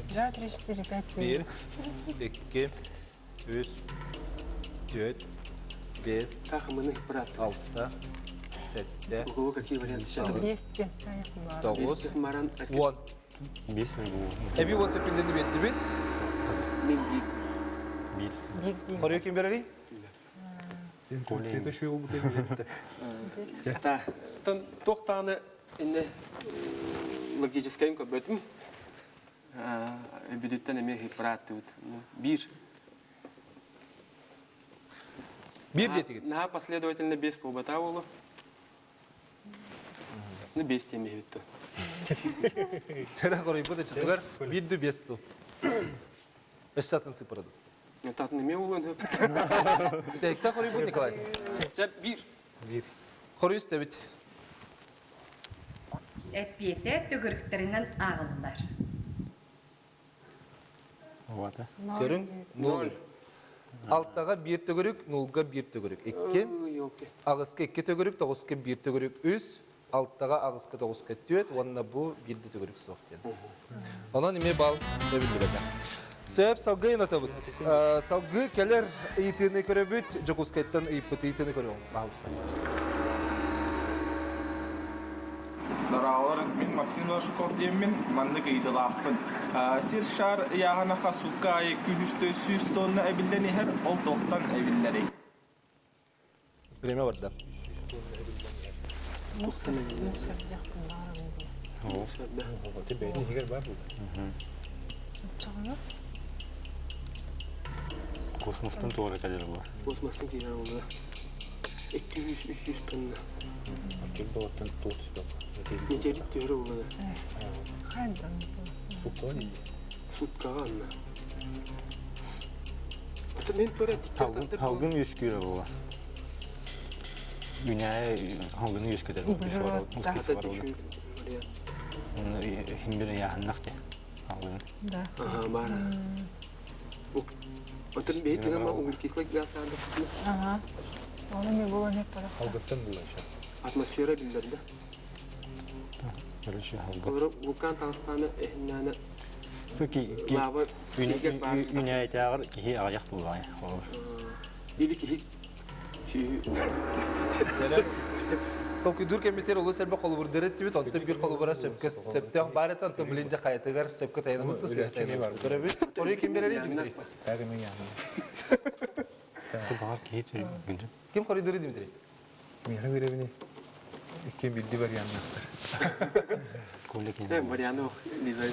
Два, три, четыре, пять, Бір, екі, үс, төрт, бес, алты, сәтте, Ого, какие варианты сейчас. Двести. тоғыз, он. Бес Эби он секундені бетті бит. Мен бир. Бир. Хоры ким берери? Интуицията шуй болбут Та, тон туохтааны инне логическайын көрбөтүм. Бүдүттэн эмиэ хиппарааттыбыт. Бир. Бир диэтигит. Наһаа последовательно бес буолбата буолу. Ну, бес темеһибит. Чэрэ хоруйбут оччотугар биир ду биэс ду. Өссө атын сыппыра ду. Татын эмиэ буолуон сөп. Бүтэһикте хоруйбут Николай. Сөп биир. Биир. Хоруй истэбит. Эппиэтэ төгүрүктэринэн ааҕыллар. Көрүҥ, ноль. Алтаҕа биир төгүрүк, нулга биир төгүрүк. Икки. Аҕыска икки төгүрүк, тоҕуска биир төгүрүк, үс. Алтаҕа аҕыска тоҕуска түөрт уонна бу биир да төгүрүк суох диэн. Онон эмиэ бал эбиллибэтэ. Сөп, салгыы ыйынатабыт. Салгыы кэлэр ыйытыыны көрөбүт. Дьокуускайтан ыйыппыт ыйытыыны көрүөҕүҥ, баһалыста. Дороолор, мин Максим Лашуков диэммин, маннык ыйытылаахпын. Сир шар ыйааһына хас сутка аайы күһүстэ 100 тонна эбиллэн иһэр, ол туохтан эбиллэрий? Время барда. Мусор, мусор диэхпин баҕарабын дии. Бэйэтин иһигэр баар буолла. Оччоҕуна? Космостан туора кэлэр буолар. Космостан киирэр буолла. 200-300 тонна. Оччор болоттон туох түспэт. Метеорит түһэрэ буолла. Хайдан Суткаҕа дии. Суткаҕа анна. Ата мен туора Халгын үөскүүрэ буолла. Үүнээйи халгыны үөскэтэр кислород. Химбир ыйааһыннах де. Халгын. Да. Ага, баар. Отон бэйи тыгама углекислый газ Ага. Оны не было не пора. Халгыттан булла еще. Атмосфера биллэр да. Короче, халгын. Олору вулкан таҕыстаана эһиннээнэ лава Үүнээйитээҕэр киһи аҕыйах буоллаҕа. Или киһи Толкуйдуур кэмитиэр олус элбэх холобурдары эттибит, онтон биир холобура сөпкө сөптөөх баар этэ, онтон билин дьэ хайатыгар сөпкө тайанабыт сыһа тайанабыт. Көрөбүт. Орой ким берерий Дмитрий? Баҕар киһи Ким хоруйдууруй Дмитрий? Миэхэ бирэбини икки билди варианнахтар. Коля кини. Варианы Лиза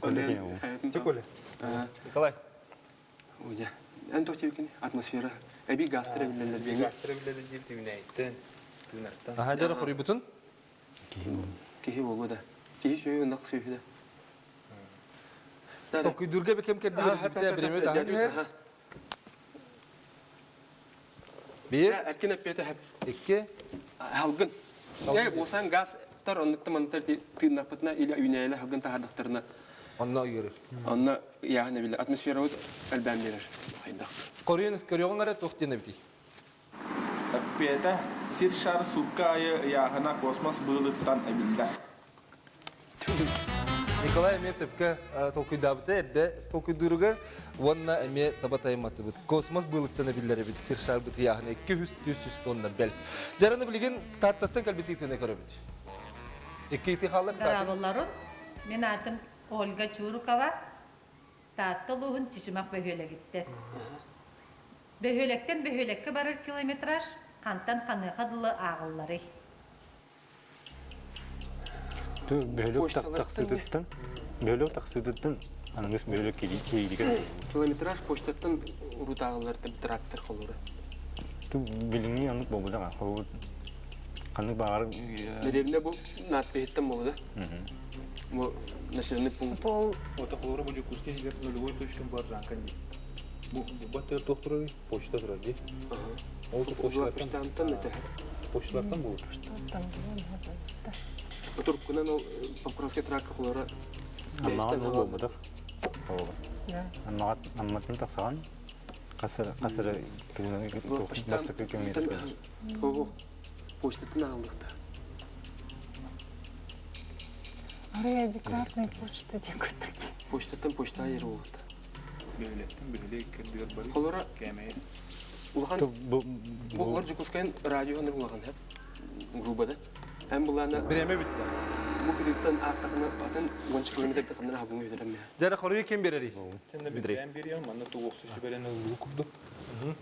Коля. Коля. Николай. Уя. Эн тоқти кини атмосфера. Эби гастра билэллэр биэҥэ. Гастра билэллэр диир түбүнэйиттэн, тыынартан. Аха жара хоруйбутун. Киһи болуо да. Киһи сүйү ынах сүйү да. Толкуйдуурга бекем кэрдибер биреме таһан иһэр. Биир. Эркин эппиэтэ хэп. Икки. Халгын. Э, уосан газ тар оннукта мантар тыыннахпытына или үүнээйилэр халгын таһардахтарына Онно ыйырыр. Онно яһына биле атмосферабыт элбээн биэрэр. Хайдах. Көрүөн көрүөҕүҥ эрэ туох диэн эбитий? Эппиэтэ сир шар суукка аайы ыйааһына космос быылыттан эбиллэр. Николай эмиэ сөпкө толкуйдаабыта эрдэ толкуйдууругар уонна эмиэ таба тайымматыбыт. Космос быылыттан эбиллэр эбит сир шарбыт ыйааһына 200 тонна бэл. Дьараны билигин Тааттаттан кэлбит ыйтыны көрөбүт. Икки ыйты хаалла Дорооболорун. Мин аатым Ольга Чурукова. Таатта улууһун Чычымах бөһүөлэгиттэн. Бөһүөлэктэн бөһүөлэккэ барар километраж хантан ханыаха дылы ааҕылларый? Бөһүлүк тахсыытыттан бөһүлүк тахсыытыттан аныгыс бөһүлүк кииригэр Километраж почтаттан урутааҕылар трактор холура. Билиҥҥи оннук буолбатаҕа. Холобур ханнык баҕар Дэриэбинэ бу надпиһиттэн буолла да? Бу населенный пункт. Ол Ото холобура бу Дьокуускай иһигэр нулевой точкам бар Жанкан дии. Бу баттыгар туох турарый? Почта турар дии. Ол почталартан Почтантан это. Почталартан буолар. Почтаттан буолар. Туркунан ол Покровский тракка холора Аммаҕа буолбатах. Аммаҕа Амматтан тахсаҕын хасыр хасыр бастакы километр. Ого. Почтаттан аҕаллахта. Арай адекватная почта диэн курдук. Почтаттан почта айыр буолбут. Бөһүлэктэн бөһүлэк кэрдигэр барыы. Холора кээмэйэ. Улахан бу олор Дьокуускайын радиоһын улахан хэп грубо да. Эн булаана Бириэмэ бүттэ. Бу кытыттан аахтахына атын уонча километр ханнара хабыҥ өйдөрөм. Дьэ, хоруйу ким биэрэрий? Дмитрий. Бэйэм биэриэм, манна тугуохсу сүбэлэн ылыы курдук.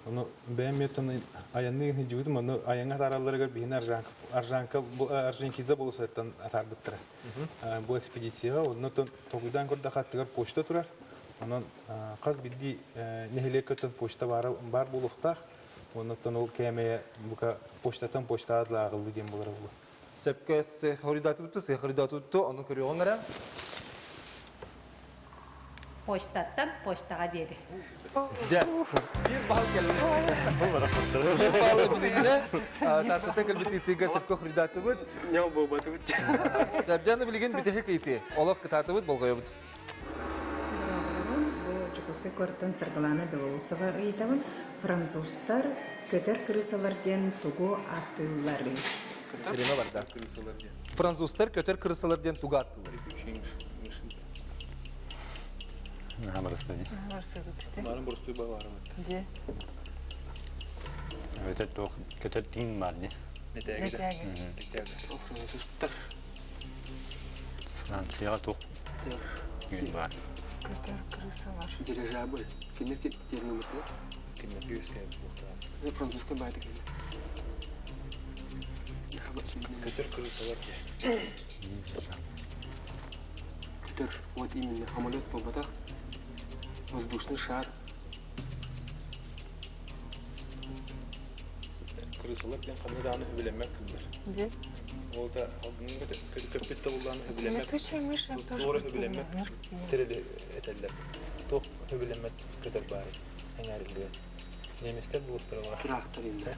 Ону бэйэм миэттэн айанныы сылдьыбытым, ону айаҥҥа атааралларыгар биһини Аржанка Аржанка Орджоникидзе болосуоттан атаарбыттара. Бу экспедицияҕа онно толкуйдаан көрдөххө аттыгар почта турар. Онон хас биирдии нэһилиэк өттүн почта баара баар буолуохтаах. Оннуттан ол кээмэйэ бука почтаттан почтаҕа дылы ааҕыллыы диэн буолара буолуо. Сөпкө хоруйдаатыбытту, сыа хоруйдаатыбытту, ону көрүөҕүҥ эрэ. Почтаттан почтаҕа диэри. Дьэ, биир баал кэллэ. Биир баалы билиннэ. Тааттаттан кэлбит ыйытыыга сөпкө хоруйдаатыбыт. Ньау буолбатыбыт. Сабдьаны билигин бүтэһик ыйытыы. Олох кытаатыбыт, болҕойобут. Бу Дьокуускай куораттан Саргылаана Белоусова ыйытабын. Французтар көтөр крысалар диэн тугу ааттыылларый? Время барда. Французтар көтөр крысалар диэн тугу ааттыыллар? Наһаа барысты дии. Барын боростуй баҕарабыт. Дии. Көтөр туох көтөр тииҥ бар дии. Нэтээги. Нэтээги. Французтар. Францияҕа туох күн бар? Көтөр крысалар. Дирижабль. Кинилэр терминнэр. Кинилэр үөскээбит буолуохтаах. Французскай баайда кэлэр. Көтөр крысалар дии. Көтөр, вот именно, самолет буолбатах, воздушный шар. Крысалар диэн ханна даҕаны үбүлэммэт кыыллар. Где? Ол да алгыҥҥа көппүт да буллааны үбүлэммэт. Летучая мышь тоже Туора үбүлэммэт тэрили этэллэр. Туох үбүлэммэт көтөр баарый? Эҥээриллибэт. Немецтэр булуктара баар. Трактор инде.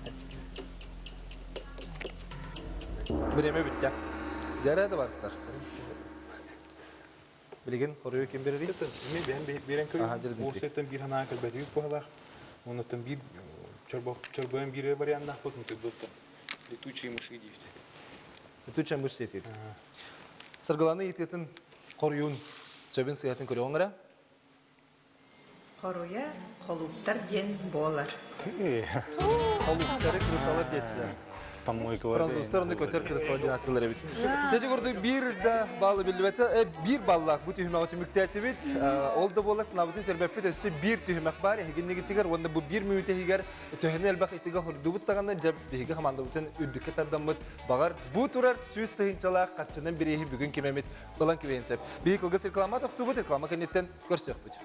Время бүттэ. Дьэрэ да барыстар. Билигин хоруйу ким берерий? Мен бэйэм биэрэн көрүм. Уурсайтан биир санаа кэлбэтигит быһалаах. Оннуттан биир чорбойон биир варианнаахпыт мутуйбуттан. Летучие мыши диибит. Летучая мышь диэтит. Саргыланы ыйытыытын хоруйун сөбүн сыһатын көрүөҕүҥ эрэ. Хоруйа холууптар диэн буолар. Холууптары крысалар диэччилэр. Французтар ону көтөр крысалар диэн аттылар эбит. Дьэ курдук биир да баллы биллибэтэ, биир баллаах бу түһүмэҕи түмүктээтибит. Ол да буоллар санаабытын сэрбэппит өссө биир түһүмэх баар эһигиннигитигэр уонна бу биир мүнүүтэ иһигэр төһөнү элбэх итигэ хордубут даҕаны дьэ биһиги хамаандабытын үрдүккэ тардаммыт баҕар бу турар сүүс тыһыынчалаах харчынан бирииһи бүгүн ким эмит ылан кэбиһиэн сөп. Биһиги кылгас реклама тохтуубут, реклама кэнниттэн көрсүөхпүт.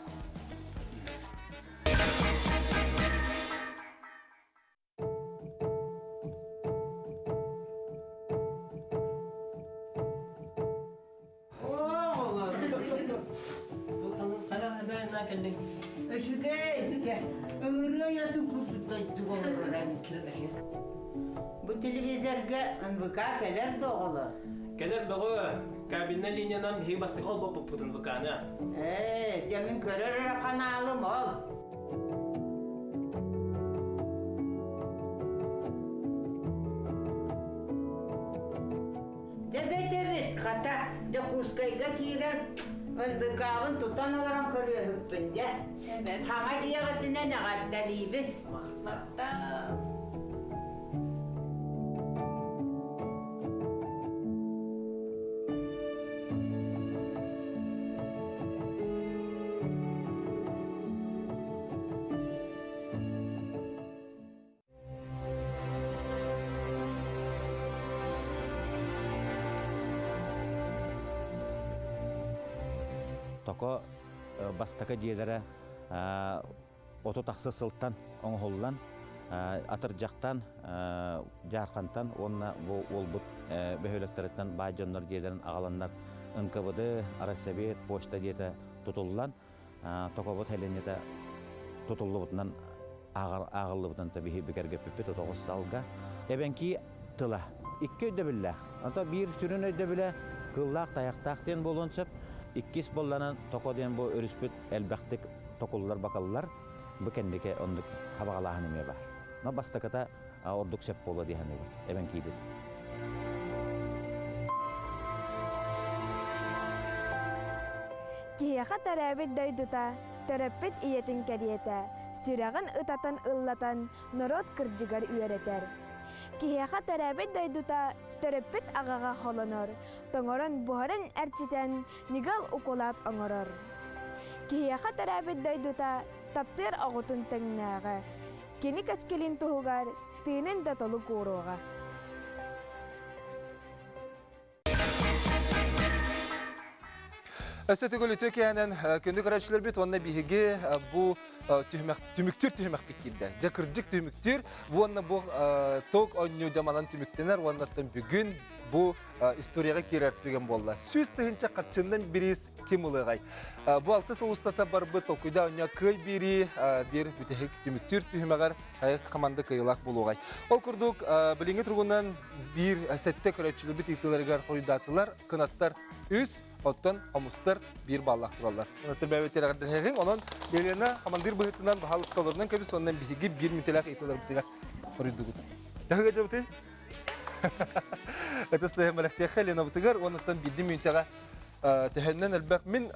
Үчүгэй, ыҥырыа курдук дойдуга олорор Бу телевизорга НВК кэлэр да оҕолор? Кэлэр бөҕө, кабельнай линиянан биһиги бастакы холбоппуппут НВК-ны. Ээ, дьэ мин көрөр эрэ ханаалым ол. Дьэ бэт эбит, хата, Дьокуускайга киирэн НВК-бын тутан олорон көрүөһүппүн дьэ. Хаҥа дьиэҕитинэн эҕэрдэлиибин. Махтал. Токо бастакы дьиэлэрэ 30 ахсы сылтан оҥоһуллан атырдьахтан Дьаархантан уонна бу уолбут бөһүөлэктэриттэн баай дьоннор дьиэлэрин аҕаланнар НКВД, Россовет, почта дьиэтэ тутуллан Токобут сэлиэнньэтэ тутуллубутунан ааҕыллыбытын биһи бигэргэппиппит отоҕус салга. Эбэҥкии тыла икки өйдөбүллээх. Ото биир сүрүн өйдөбүлэ кыыллаах тайахтаах диэн буолуон сөп. Иккис буолланан токо диэн бу өрүспүт элбэхтик токуллар бакаллар. Бу кэнники оннук хабаҕалааһын эмиэ баар. Но бастакыта ордук сөп буолуо дии саныыбын. Эбэҥкиибит. Киһиэхэ төрөөбүт дойдута, төрөппүт ийэтин кэриэтэ, сүрэҕин ытатан ыллатан норуот кырдьыгар үөрэтэр. Киһиэхэ төрөөбүт дойдута төрөппүт аҕаҕа холонор, тоҥорон буһарын эрчитэн ньыгыл укулаат оҥорор. Киһиэхэ төрөөбүт дойдута таптыыр оҕотун тэҥнээҕэ, кини кэскилин туһугар тыынын да толук ууруоҕа. Өссө төгүл үтүө киэһэнэн күндү көрөөччүлэрбит уонна биһиги бу түһүмэх түмүктүүр түһүмэхпит киирдэ. Дьэ кырдьык түмүктүүр уонна бу ток оонньуу дьаманан түмүктэнэр уонна бүгүн Бу историяҕа киирэр түгэн буолла. 100 000 харчыннан бириис ким ылыаҕай? Бу 6 сыл устата барбыт толкуйда оонньоо кыай биэрии биир бүтэһик түмүктүүр түһүмэҕэр хайа команда кыайыылаах буолуоҕай. Ол курдук, билиҥҥи туругунан биир сэттэ көрөөччүлэрбит ыытыыларыгар хоруйдаатылар. Кынаттар үс, оттон хомустар биир баллаах тураллар. Кынаттар бэйэбит эрэҕэрдэлэһиэҕиҥ. Онон Елена командир быһыытынан баһаалыста олорунан көбүс, онон биһиги биир мүнүүтэлээх ыйытыыларбытыгар хоруйдугут. Төһө дьабытый? Ытыс тыаһын бэлэхтиэххэ Ленабытыгар уонуттан биирдии мүнүүтэҕэ төһөннөн элбэх мин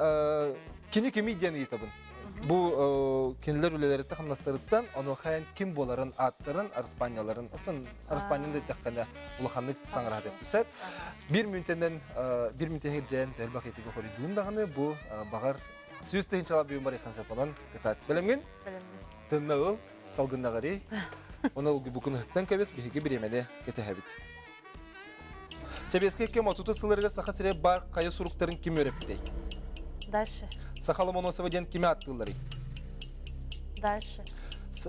кини кимий диэн ыйытабын. Бу кинилэр үлэлэриттэн хамнастарыттан онуоха эн ким буоларын ааттарын, араспаанньаларын, оттон араспаанньаны да эттэххинэ улаханнык саҥараат эпписэт. Биир мүнүүтэнэн биир мүнүүтэ иһирдьээн элбэх ыйытыыга хоруйдуун даҕаны бу баҕар 100 000-лаах бүгүн барыйхан сөп онон кытаат. Бэлэмҥин? Бэлэммин. Тынна ыл, салгыннаҕарый. Оны букунаһыттан кэбис биһиги бириэмэни кэтэһэбит. Сэбиэскэй кэм 30 сылларыгар Саха сирэ бар хайа суруктарын ким үөрэппитэй? Дальше. Саха Ломоносова диэн кими ааттыылларый? Дальше.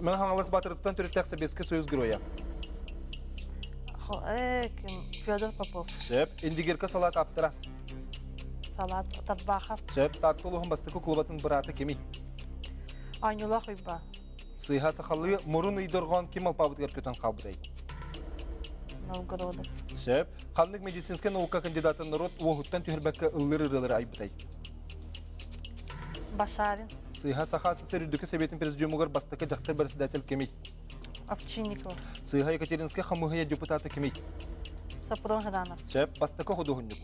Мэҥэ Хаҥалас Баатырыттан төрүттээх Сэбиэскэй Союз геройа. Ким? Федор Попов. Сөп. Индигирка салаат ааптара. Салаат Тарбахов. Сөп. Таатта улууһун бастакы кулубатын быраата кимий? Оонньуулаах Уйбаан. Сыыһа сахалыы мурун ыйдорҕоон ким алпаабытыгар көтөн хаалбытай? Новгородов. Сөп. Ханнык медицинскэй наука кандидатын норуот уоһуттан түһэрбэккэ ыллыыр ырыалары айбытай? Башарин. Сыыһа Саха СССР Үрдүкү Сэбиэтин президиумугар бастакы дьахтар председатель кимий? Овчинников. Сыыһа Екатеринскай хамыыһыйа депутата кимий? Сопрон Жданов. Сөп. Бастакы худуоһунньук.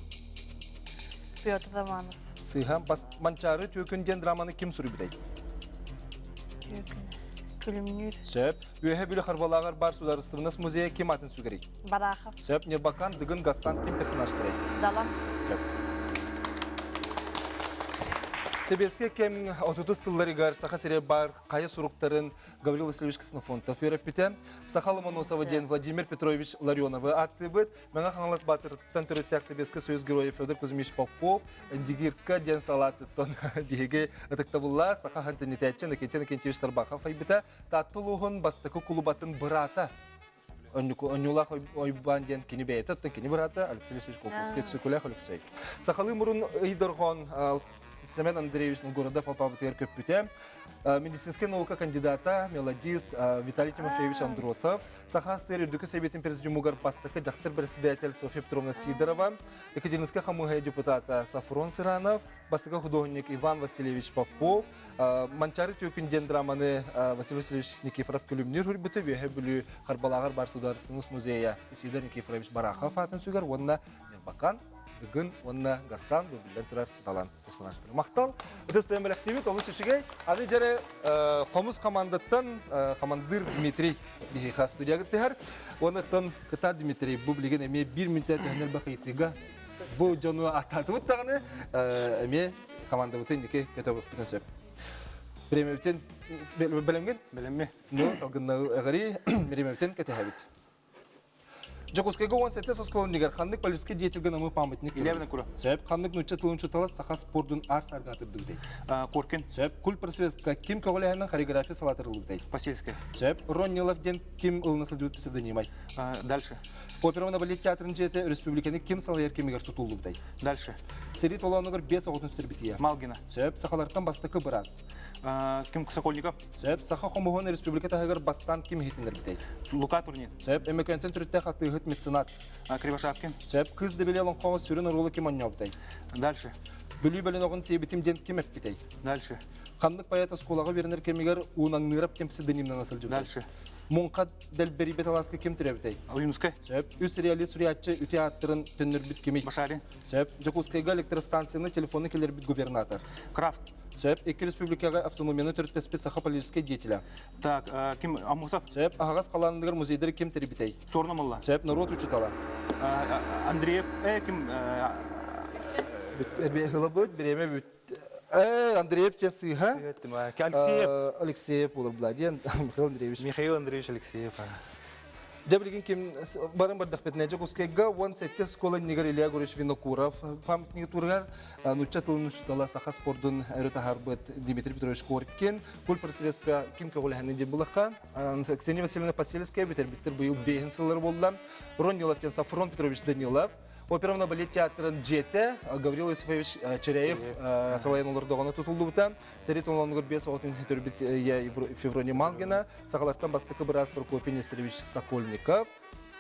Петр Романов. Сыыһа Манчаары Түөкүн диэн драманы ким суруйбутай? Түөкүн. Күлүмнүүр. Сөп. Үөһэ Бүлүү Харбалааҕар баар Судаарыстыбыннас музейа ким аатын сүгэрий? Барахов. Сөп. Ньырбакаан Дыгын Гассан ким персонажтарый? Далан. Сөп. Сэбиэскэй кэм 30 сылларыгар Саха сирэ баар хайа суруктарын Гаврил Васильевич Ксенофонтов үөрэппитэ. Саха Ломоносова диэн Владимир Петрович Ларионовы ааттыыбыт. Мэҥэ Хаҥалас Баатырыттан төрүттээх Сэбиэскэй Союз геройа Федор Кузьмич Попов Индигирка диэн салаатыттан биһиги ытыктабыллаах саха хантинитээччи Никитин Никитич Тарбахов айбыта Таатта улууһун бастакы кулубатын быраата Онньулаах Ойбаан диэн кини бэйэтэ, оттон кини быраата Алексей Алексеевич Колковский, Өксөкүлээх Өлөксөй. Сахалыы мурун ыйдорҕоон Семен Андреевич Новгородов алпаабытыгар көппүтэ. Медицинскэй наука кандидата, мелодист Виталий Тимофеевич Андросов, Саха СССР Үрдүкү Сэбиэтин президиумугар бастакы дьахтар председатель Софья Петровна Сидорова, Екатеринскай хамыыһыйа депутата Сафрон Сыранов, бастакы художник Иван Васильевич Попов, Манчаары Түөкүн диэн драманы Василий Васильевич Никифоров күлүмнүүр хурбута Үөһэ Бүлүү Харбалааҕар бар Судаарыстыныс музейа Исидор Никифорович Барахов аатын сүгэр уонна Ньырбакан, Дыгын уонна Гассан бу биллэн турар далан персонажтар. Махтал. Ытыс тыаһын бэлэхтиибит, олус үчүгэй. Аны дьэрэ хомус командаттан командир Дмитрий биһиэхэ студияга түһэр. Уоннаттан кыта Дмитрий бу билигин эмиэ биир мүнтэ төһөнөр бакыйтыга бу дьону аттаатыбыт даҕаны эмиэ командабытын инники көтөҕүөхпүтүн сөп. Бириэмэбитин бэлэмҥин? Бэлэмми. Салгынна эҕэрий, бириэмэбитин кэтэһэбит. Дьокуускайга 17 оскуоланигар ханнык политическай деятельга намы памятник Илья Винокуров. Сөп. Ханнык нуучча тылын учуутала саха спордун аар саарга атырдыбытай? Коркин. Сөп. Куль просветка ким көҕүлэһинэн хореография салаатырылыбытай? Посельская. Сөп. Роннилов диэн ким ылына сылдьыбыт псевдонимай? Дальше. Опера балет театрын дьиэтэ республиканы ким салайар кэмигэр тутуллубутай? Дальше. Сэрии толоонугар биэс оҕотун сүтэрбитийэ. Малгина. Сөп. Сахалартан бастакы быраас. Ким Сокольников. Сөп. Саха хомуһун республика таһыгар бастаан ким иһитиннэрбитэй? Лука Турнин. Сөп. Өмөкөнтөн төрүттээх атыыһыт меценат. Кривошапкин. Сөп. Кыз Дэбили олоҥхоҕо сүрүн оруолу ким оонньообутай? Дальше. Бүлүү бөлөнөҕүн сиэбитим диэн ким эппитэй? Дальше. Ханнык поэт оскуолаҕа үөрэнэр кэмигэр Уунаҥныырап ким псевдонимнана сылдьыбытай? Дальше. Муҥха Дэлбэрийбэт алааска ким төрөөбүтэй? Ойуунускай. Сөп. Үс реалист суруйааччы үтүө ааттарын төннөрбүт кимий? Башарин. Сөп. Дьокуускайга электростанцияны телефону киллэрбит губернатор. Крафт. Сөп. Икки республикаҕа автономияны төрүттэспит саха политическай деятеля. Так, ким Амусов? Сөп. Аһаҕас халаанныгар музейдары ким тэрийбитэй? Сорно Молла. Сөп. Норуот учуутала. Андреев, ким? Ылабыт, бириэмэ бүт. Андреев чэ сыыһа. Алексеев. Алексеев буолар Владимир Михаил Андреевич. Михаил Андреевич Алексеев. Дьэ билигин ким барын бардахпытына Дьокуускайга 17 школа иннигэр Илья Егорович Винокуров памятнига турар нучча тылын учуутала саха спордун өрө таһаарбыт Дмитрий Петрович Коркин культпросветка ким көҕүлэһэнин диэн булахха Ксения Васильевна Посельская бүтэрбиттэр быйыл бэйин сыллар буолла Ронилов диэн Сафрон Петрович Данилов. Оперовна балет театрын дьиэтэ Гаврил Иосифович Черяев салайан олордоҕуна тутуллубута. Сэрии толонугар биэс оҕотун төрбүт Феврония Малгина, сахалартан бастакы быраас Прокопий Нестерович Сокольников,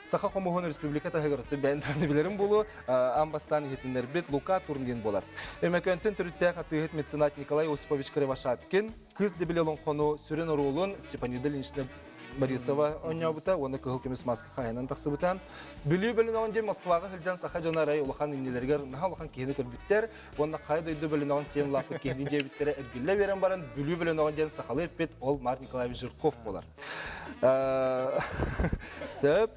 Саха хомуһун республика таһыгар бэйэн билэрим буолуо, аан бастаан иһитиннэрбит Лука Турнгин буолар. Өмөкөнтөн төрүттээх атыыһыт меценат Николай Осипович Кривошапкин Кыыс Дебиле олоҥхону сүрүн оруолун Степанида Ильинична Борисова оонньообута уонна кыһыл көмүс маска хаһыынан тахсыбыта. Бүлүү бөлүнөҕүн диэн Москваҕа сылдьан саха дьоно арай улахан иннилэригэр наһаа улахан киһини көрбүттэр уонна хайа дойду бөлүнөҕүн сиэн улааппыт киһини диэбиттэрэ эргиллэ биэрэн баран Бүлүү бөлүнөҕүн диэн сахалыы эппит ол Марк Николаевич Жирков буолар. Сөп.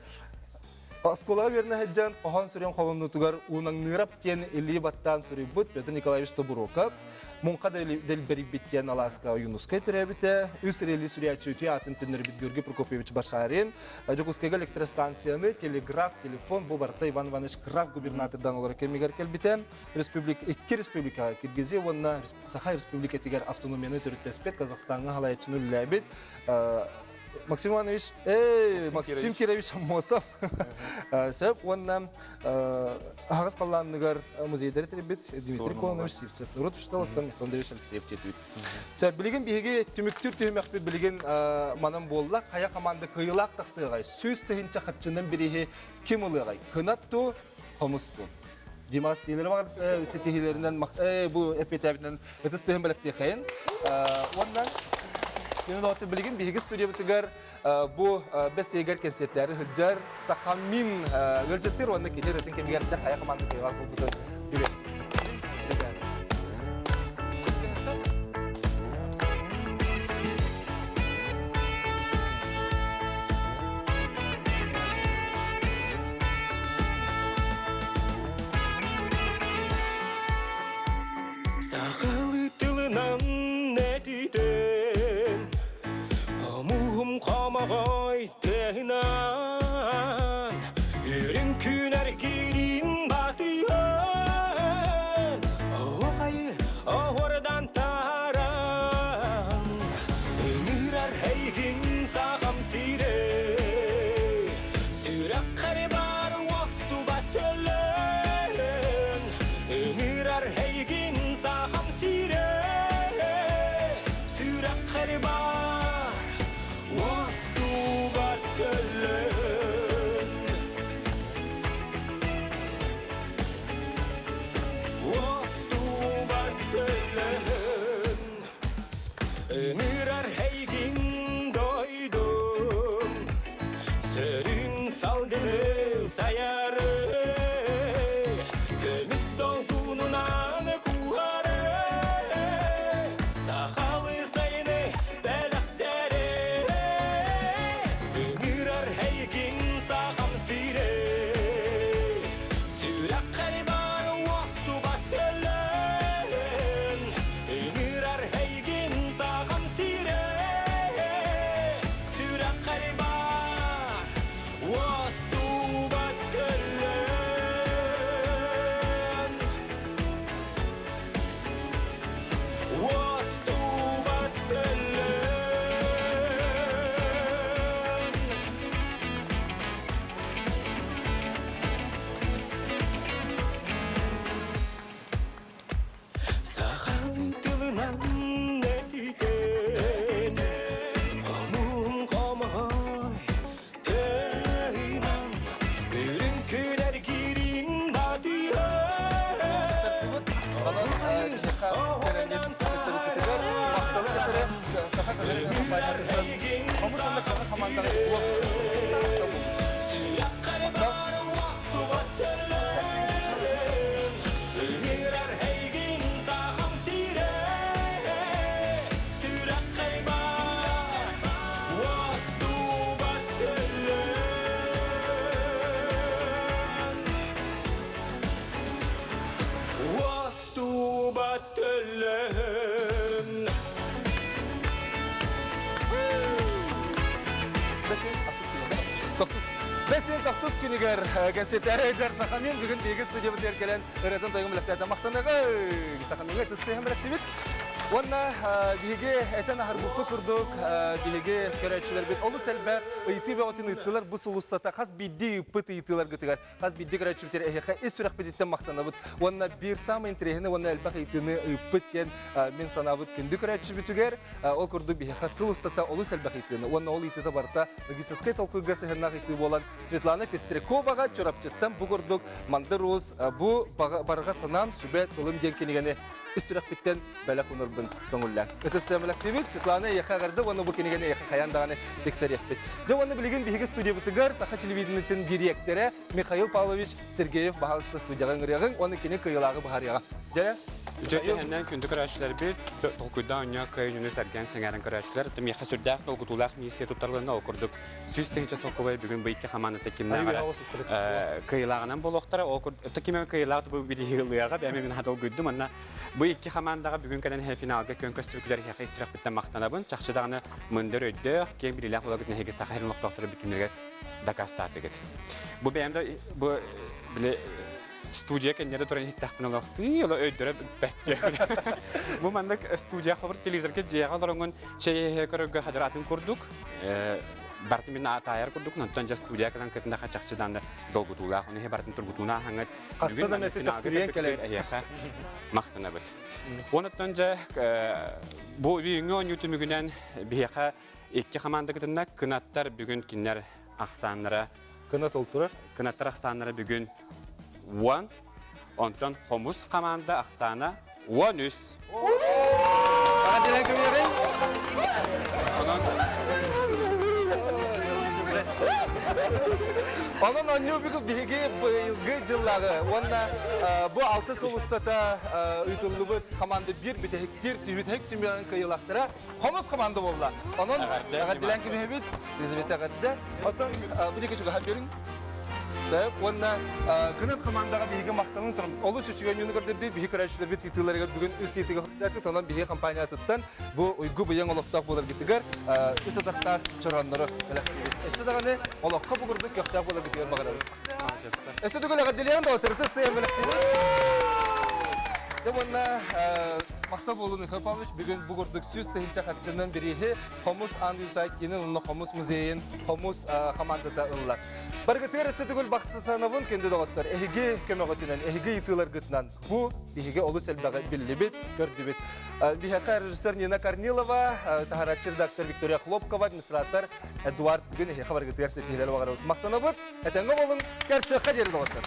Оскуолаҕа үөрэнэ сылдьан хоһоон сүрүн холонуутугар Уунаҥныырап диэн илии баттаан суруйбут Петр Николаевич Тобуроков, Муҥха Дэлбэрийбит диэн алааска Ойуунускай төрөөбүтэ, үс рели сүрүйээччи үтүө аатын төннөрбүт Георгий Прокопьевич Башарин, Дьокуускайга электростанцияны, телеграф, телефон бу барыта Иван Иванович Краф губернатордан олорор кэмигэр кэлбитэ. Республика, икки республикаҕа Киргизия уонна Саха Республикатыгар автономияны төрүттэспит, Казахстаҥҥа халайаччыны үлэлээбит Максим Иванович, эй, Максим Кирович Аммосов. Сөп уонна аһаҕас халлаанныгар музейдары тэрийбит Дмитрий Кононович Сивцев, норуот учууталыттан Михаил Андреевич Алексеев диэтибит. Сөп, билигин биһиги түмүктүүр түһүмэхпит билигин манан буолла. Хайа команда кыайыылаах тахсыаҕай? 100 тыһыынча харчынан бирииһи ким ылыаҕай? Кынат ту, хомус ту. Димас диилери бар ситиһиилэринэн бу эппиэтээбитинэн ытыс тыһын бэлэхтиэхэйин. Уонна Күнү билигин биһиги студиябытыгар бу бэс ыйыгар кэнсиэртээри сылдьар Сахамин ыалдьыттыыр уонна кини ырытын кэмигэр дьэ хайа команда кыайыылаах буолбутун билин. Сахалыы тылынан этитэн, Хомуһум хомоҕой тыаһынан, Үрүҥ күн эргиирин батыйан, Оһуохайы оһуордан тааран, Ыҥырар эйигин сахам сирэ, Сүрэххэр баар уостубат төлөн, Ыҥырар эйигин сахам сирэ, Сүрэххэр баар уостубат төлөн. Уостубат төлөн. Ыҥырар эйигин дойдум, Сөрүн салгыны сайары, Көмүс долгунунан кууһары, Сахалы сайыны бэлэхтэри. Ыҥырар эйигин сахам сирэ, Сүрэххэр баар уостубат төлөн, Ыҥырар эйигин сахам сирэ, Сүрэххэр баар уостубат төлөн. Уостубат төлөн. Сахалыы тылынан этитэн, хомуһум хомоҕой тыынан, үрүҥ күн эргиирин батыйан, Сүрэххэр баар уостубат төлөн, Ыҥырар эйигин сахам сирэ, Сүрэххэр баар уостубат төлөн. Уостубат төлөн. Бэсин ахсыс күнүгэр. Тохсус. Бэсин тохсус күнүгэр кэнсиэртээри Сахамин бүгүн биһиги студиябытыгар кэлэн ырыатын тойугун бэлэхтээтэ махтаныгы. Сахамиҥҥа тыстыһан бэлэхтибит. Уонна биһиги этэн аһарбыппыт курдук, биһиги көрөөччүлэрбит олус элбэх ыйытыы бөҕөтүн ыыттылар бу сыл устата хас биирдии ыыппыт ыйытыыларгытыгар хас биирдии көрөөччүбүтүгэр эһиэхэ ис сүрэхпититтэн махтанабыт. Уонна биир саамай интэриэһинэй уонна элбэх ыйытыыны ыыппыт диэн мин санаабыт күндү көрөөччүбүтүгэр ол курдук биһиэхэ сыл устата олус элбэх ыйытыыны уонна ол ыйытыыта барыта логическай толкуйга сыһыаннаах ыйытыы буолан Светлана Пестряковаҕа Чурапчыттан бу курдук Мандыр Уус бу барҕа санаам сүбэ тылым диэн кинигэни ис сүрэхпиттэн бэлэх унурбун көҥүллээн. Ытыстыам бэлэхтиибит Светлана эйиэхэ эҕэрдэ уонна бу кинигэни эйиэхэ хайаан даҕаны тиксэриэхпит. Дьэ уонна билигин биһиги студиябытыгар Саха телевидениетин дириэктэрэ Михаил Павлович Сергеев баһаалыста студияҕа ыҥырыаҕыҥ уонна кини кыайыылааҕы быһаарыаҕа. Дьэ, Үтүө кэһэннэн күндү көрөөччүлэрбит, толкуйдаан оонньоо кыайыыны сэргээн сэҥээрэн көрөөччүлэр, миэхэ сүрдээх долгутуулаах миссия туттарылынна ол курдук 100 000 солкуобай бүгүн бу икки хамаандата кимнээҕэ кыайыылааҕынан буолуохтара. Ол курдук ким кыайыылаах бу билиһиылыаҕа бэйэм мин долгуйдум. Манна бу икки хамаандаҕа бүгүн кэлэн финалга күөн көстүбүкүлэр эһиэхэ истирэхпиттэн махтанабын. Чахчы даҕаны мындыр өйдөөх, киэҥ билиилээх буолагыт нэһиги саха сирин олохтоохторо бүтүннэригэр дакаастаатыгыт. Бу бэйэм да бу били студия кэннигэр туран иһиттэхпинэ олохтуу оло өйдөрө бүппэт Бу маннык студия хобур телевизорга дьиэҕэ олороҥун чэй көрөргө хадыр атын курдук бартын мин таайар курдук онтон дьэ студия кэлэн кытындаха чахчы дааны долгутуулаах ону бартын тургутууна аһаҥыт Хаста да мэти төхтүрүйэн кэлэн эһиэхэ махтанабыт. Онуттан дьэ бу бүгүҥҥү оонньуу түмүгүнэн биһиэхэ икки хамаанда кытынна кынаттар бүгүн кинилэр ахсааннара Кынат ол турар. Кынаттар ахсааннара бүгүн 10, онтон хомус хамаанда ахсаана 13. Онон онньуу бүгүн биһиги быйылгы дьыллааҕы уонна бу алты сыл устата ыытыллыбыт команда биир бүтэһиктиир түбүтэһик түмүгүн кыайыылаахтара хомус команда буолла. Онон эҕэрдэлээн кэбиһэбит. Елизавета эҕэрдэ. Оттон бу диэки чугаһан биэриҥ. Сөп. Уонна кынат командаҕа биһиги махтанан туран олус үчүгэй оонньууну көрдөрдүбүт. Биһиги көрөөччүлэрбит ыытыыларыгар бүгүн үс ыйытыыга хоруйдаатыбыт. Онон биһиги компаниятыттан бу уйгу быйаҥ олохтоох буоларгытыгар үс атахтаах чорооннору бэлэхтиибит. Өссө даҕаны олоххо бу курдук көхтөөх буоларгытыгар баҕарабыт. Өссө төгүл эҕэрдэлиэҕин да ытырытыс тыйан бэлэхтиибит. Дьэ уонна махтал буолун Михаил Павлович бүгүн бу курдук 100 000 харчынан бирииһи Хомус аан дойдута киинин уонна Хомус музейын Хомус хамаандата ылла. Барыгытыгар өссө төгүл бахтатанабын күндү доҕоттор. Эһиги көмөҕүтүнэн, эһиги ыйытыыларгытынан бу биһиги олус элбэҕи биллибит, көрдүбүт. Биһиэхэ режиссер Нина Корнилова, таһарааччы редактор Виктория Хлопкова, администратор Эдуард бүгүн эһиэхэ барыгытыгар ситиһиилэри баҕарабыт. Махтанабыт, этэҥҥэ буолуҥ, көрсүөххэ диэри доҕоттор.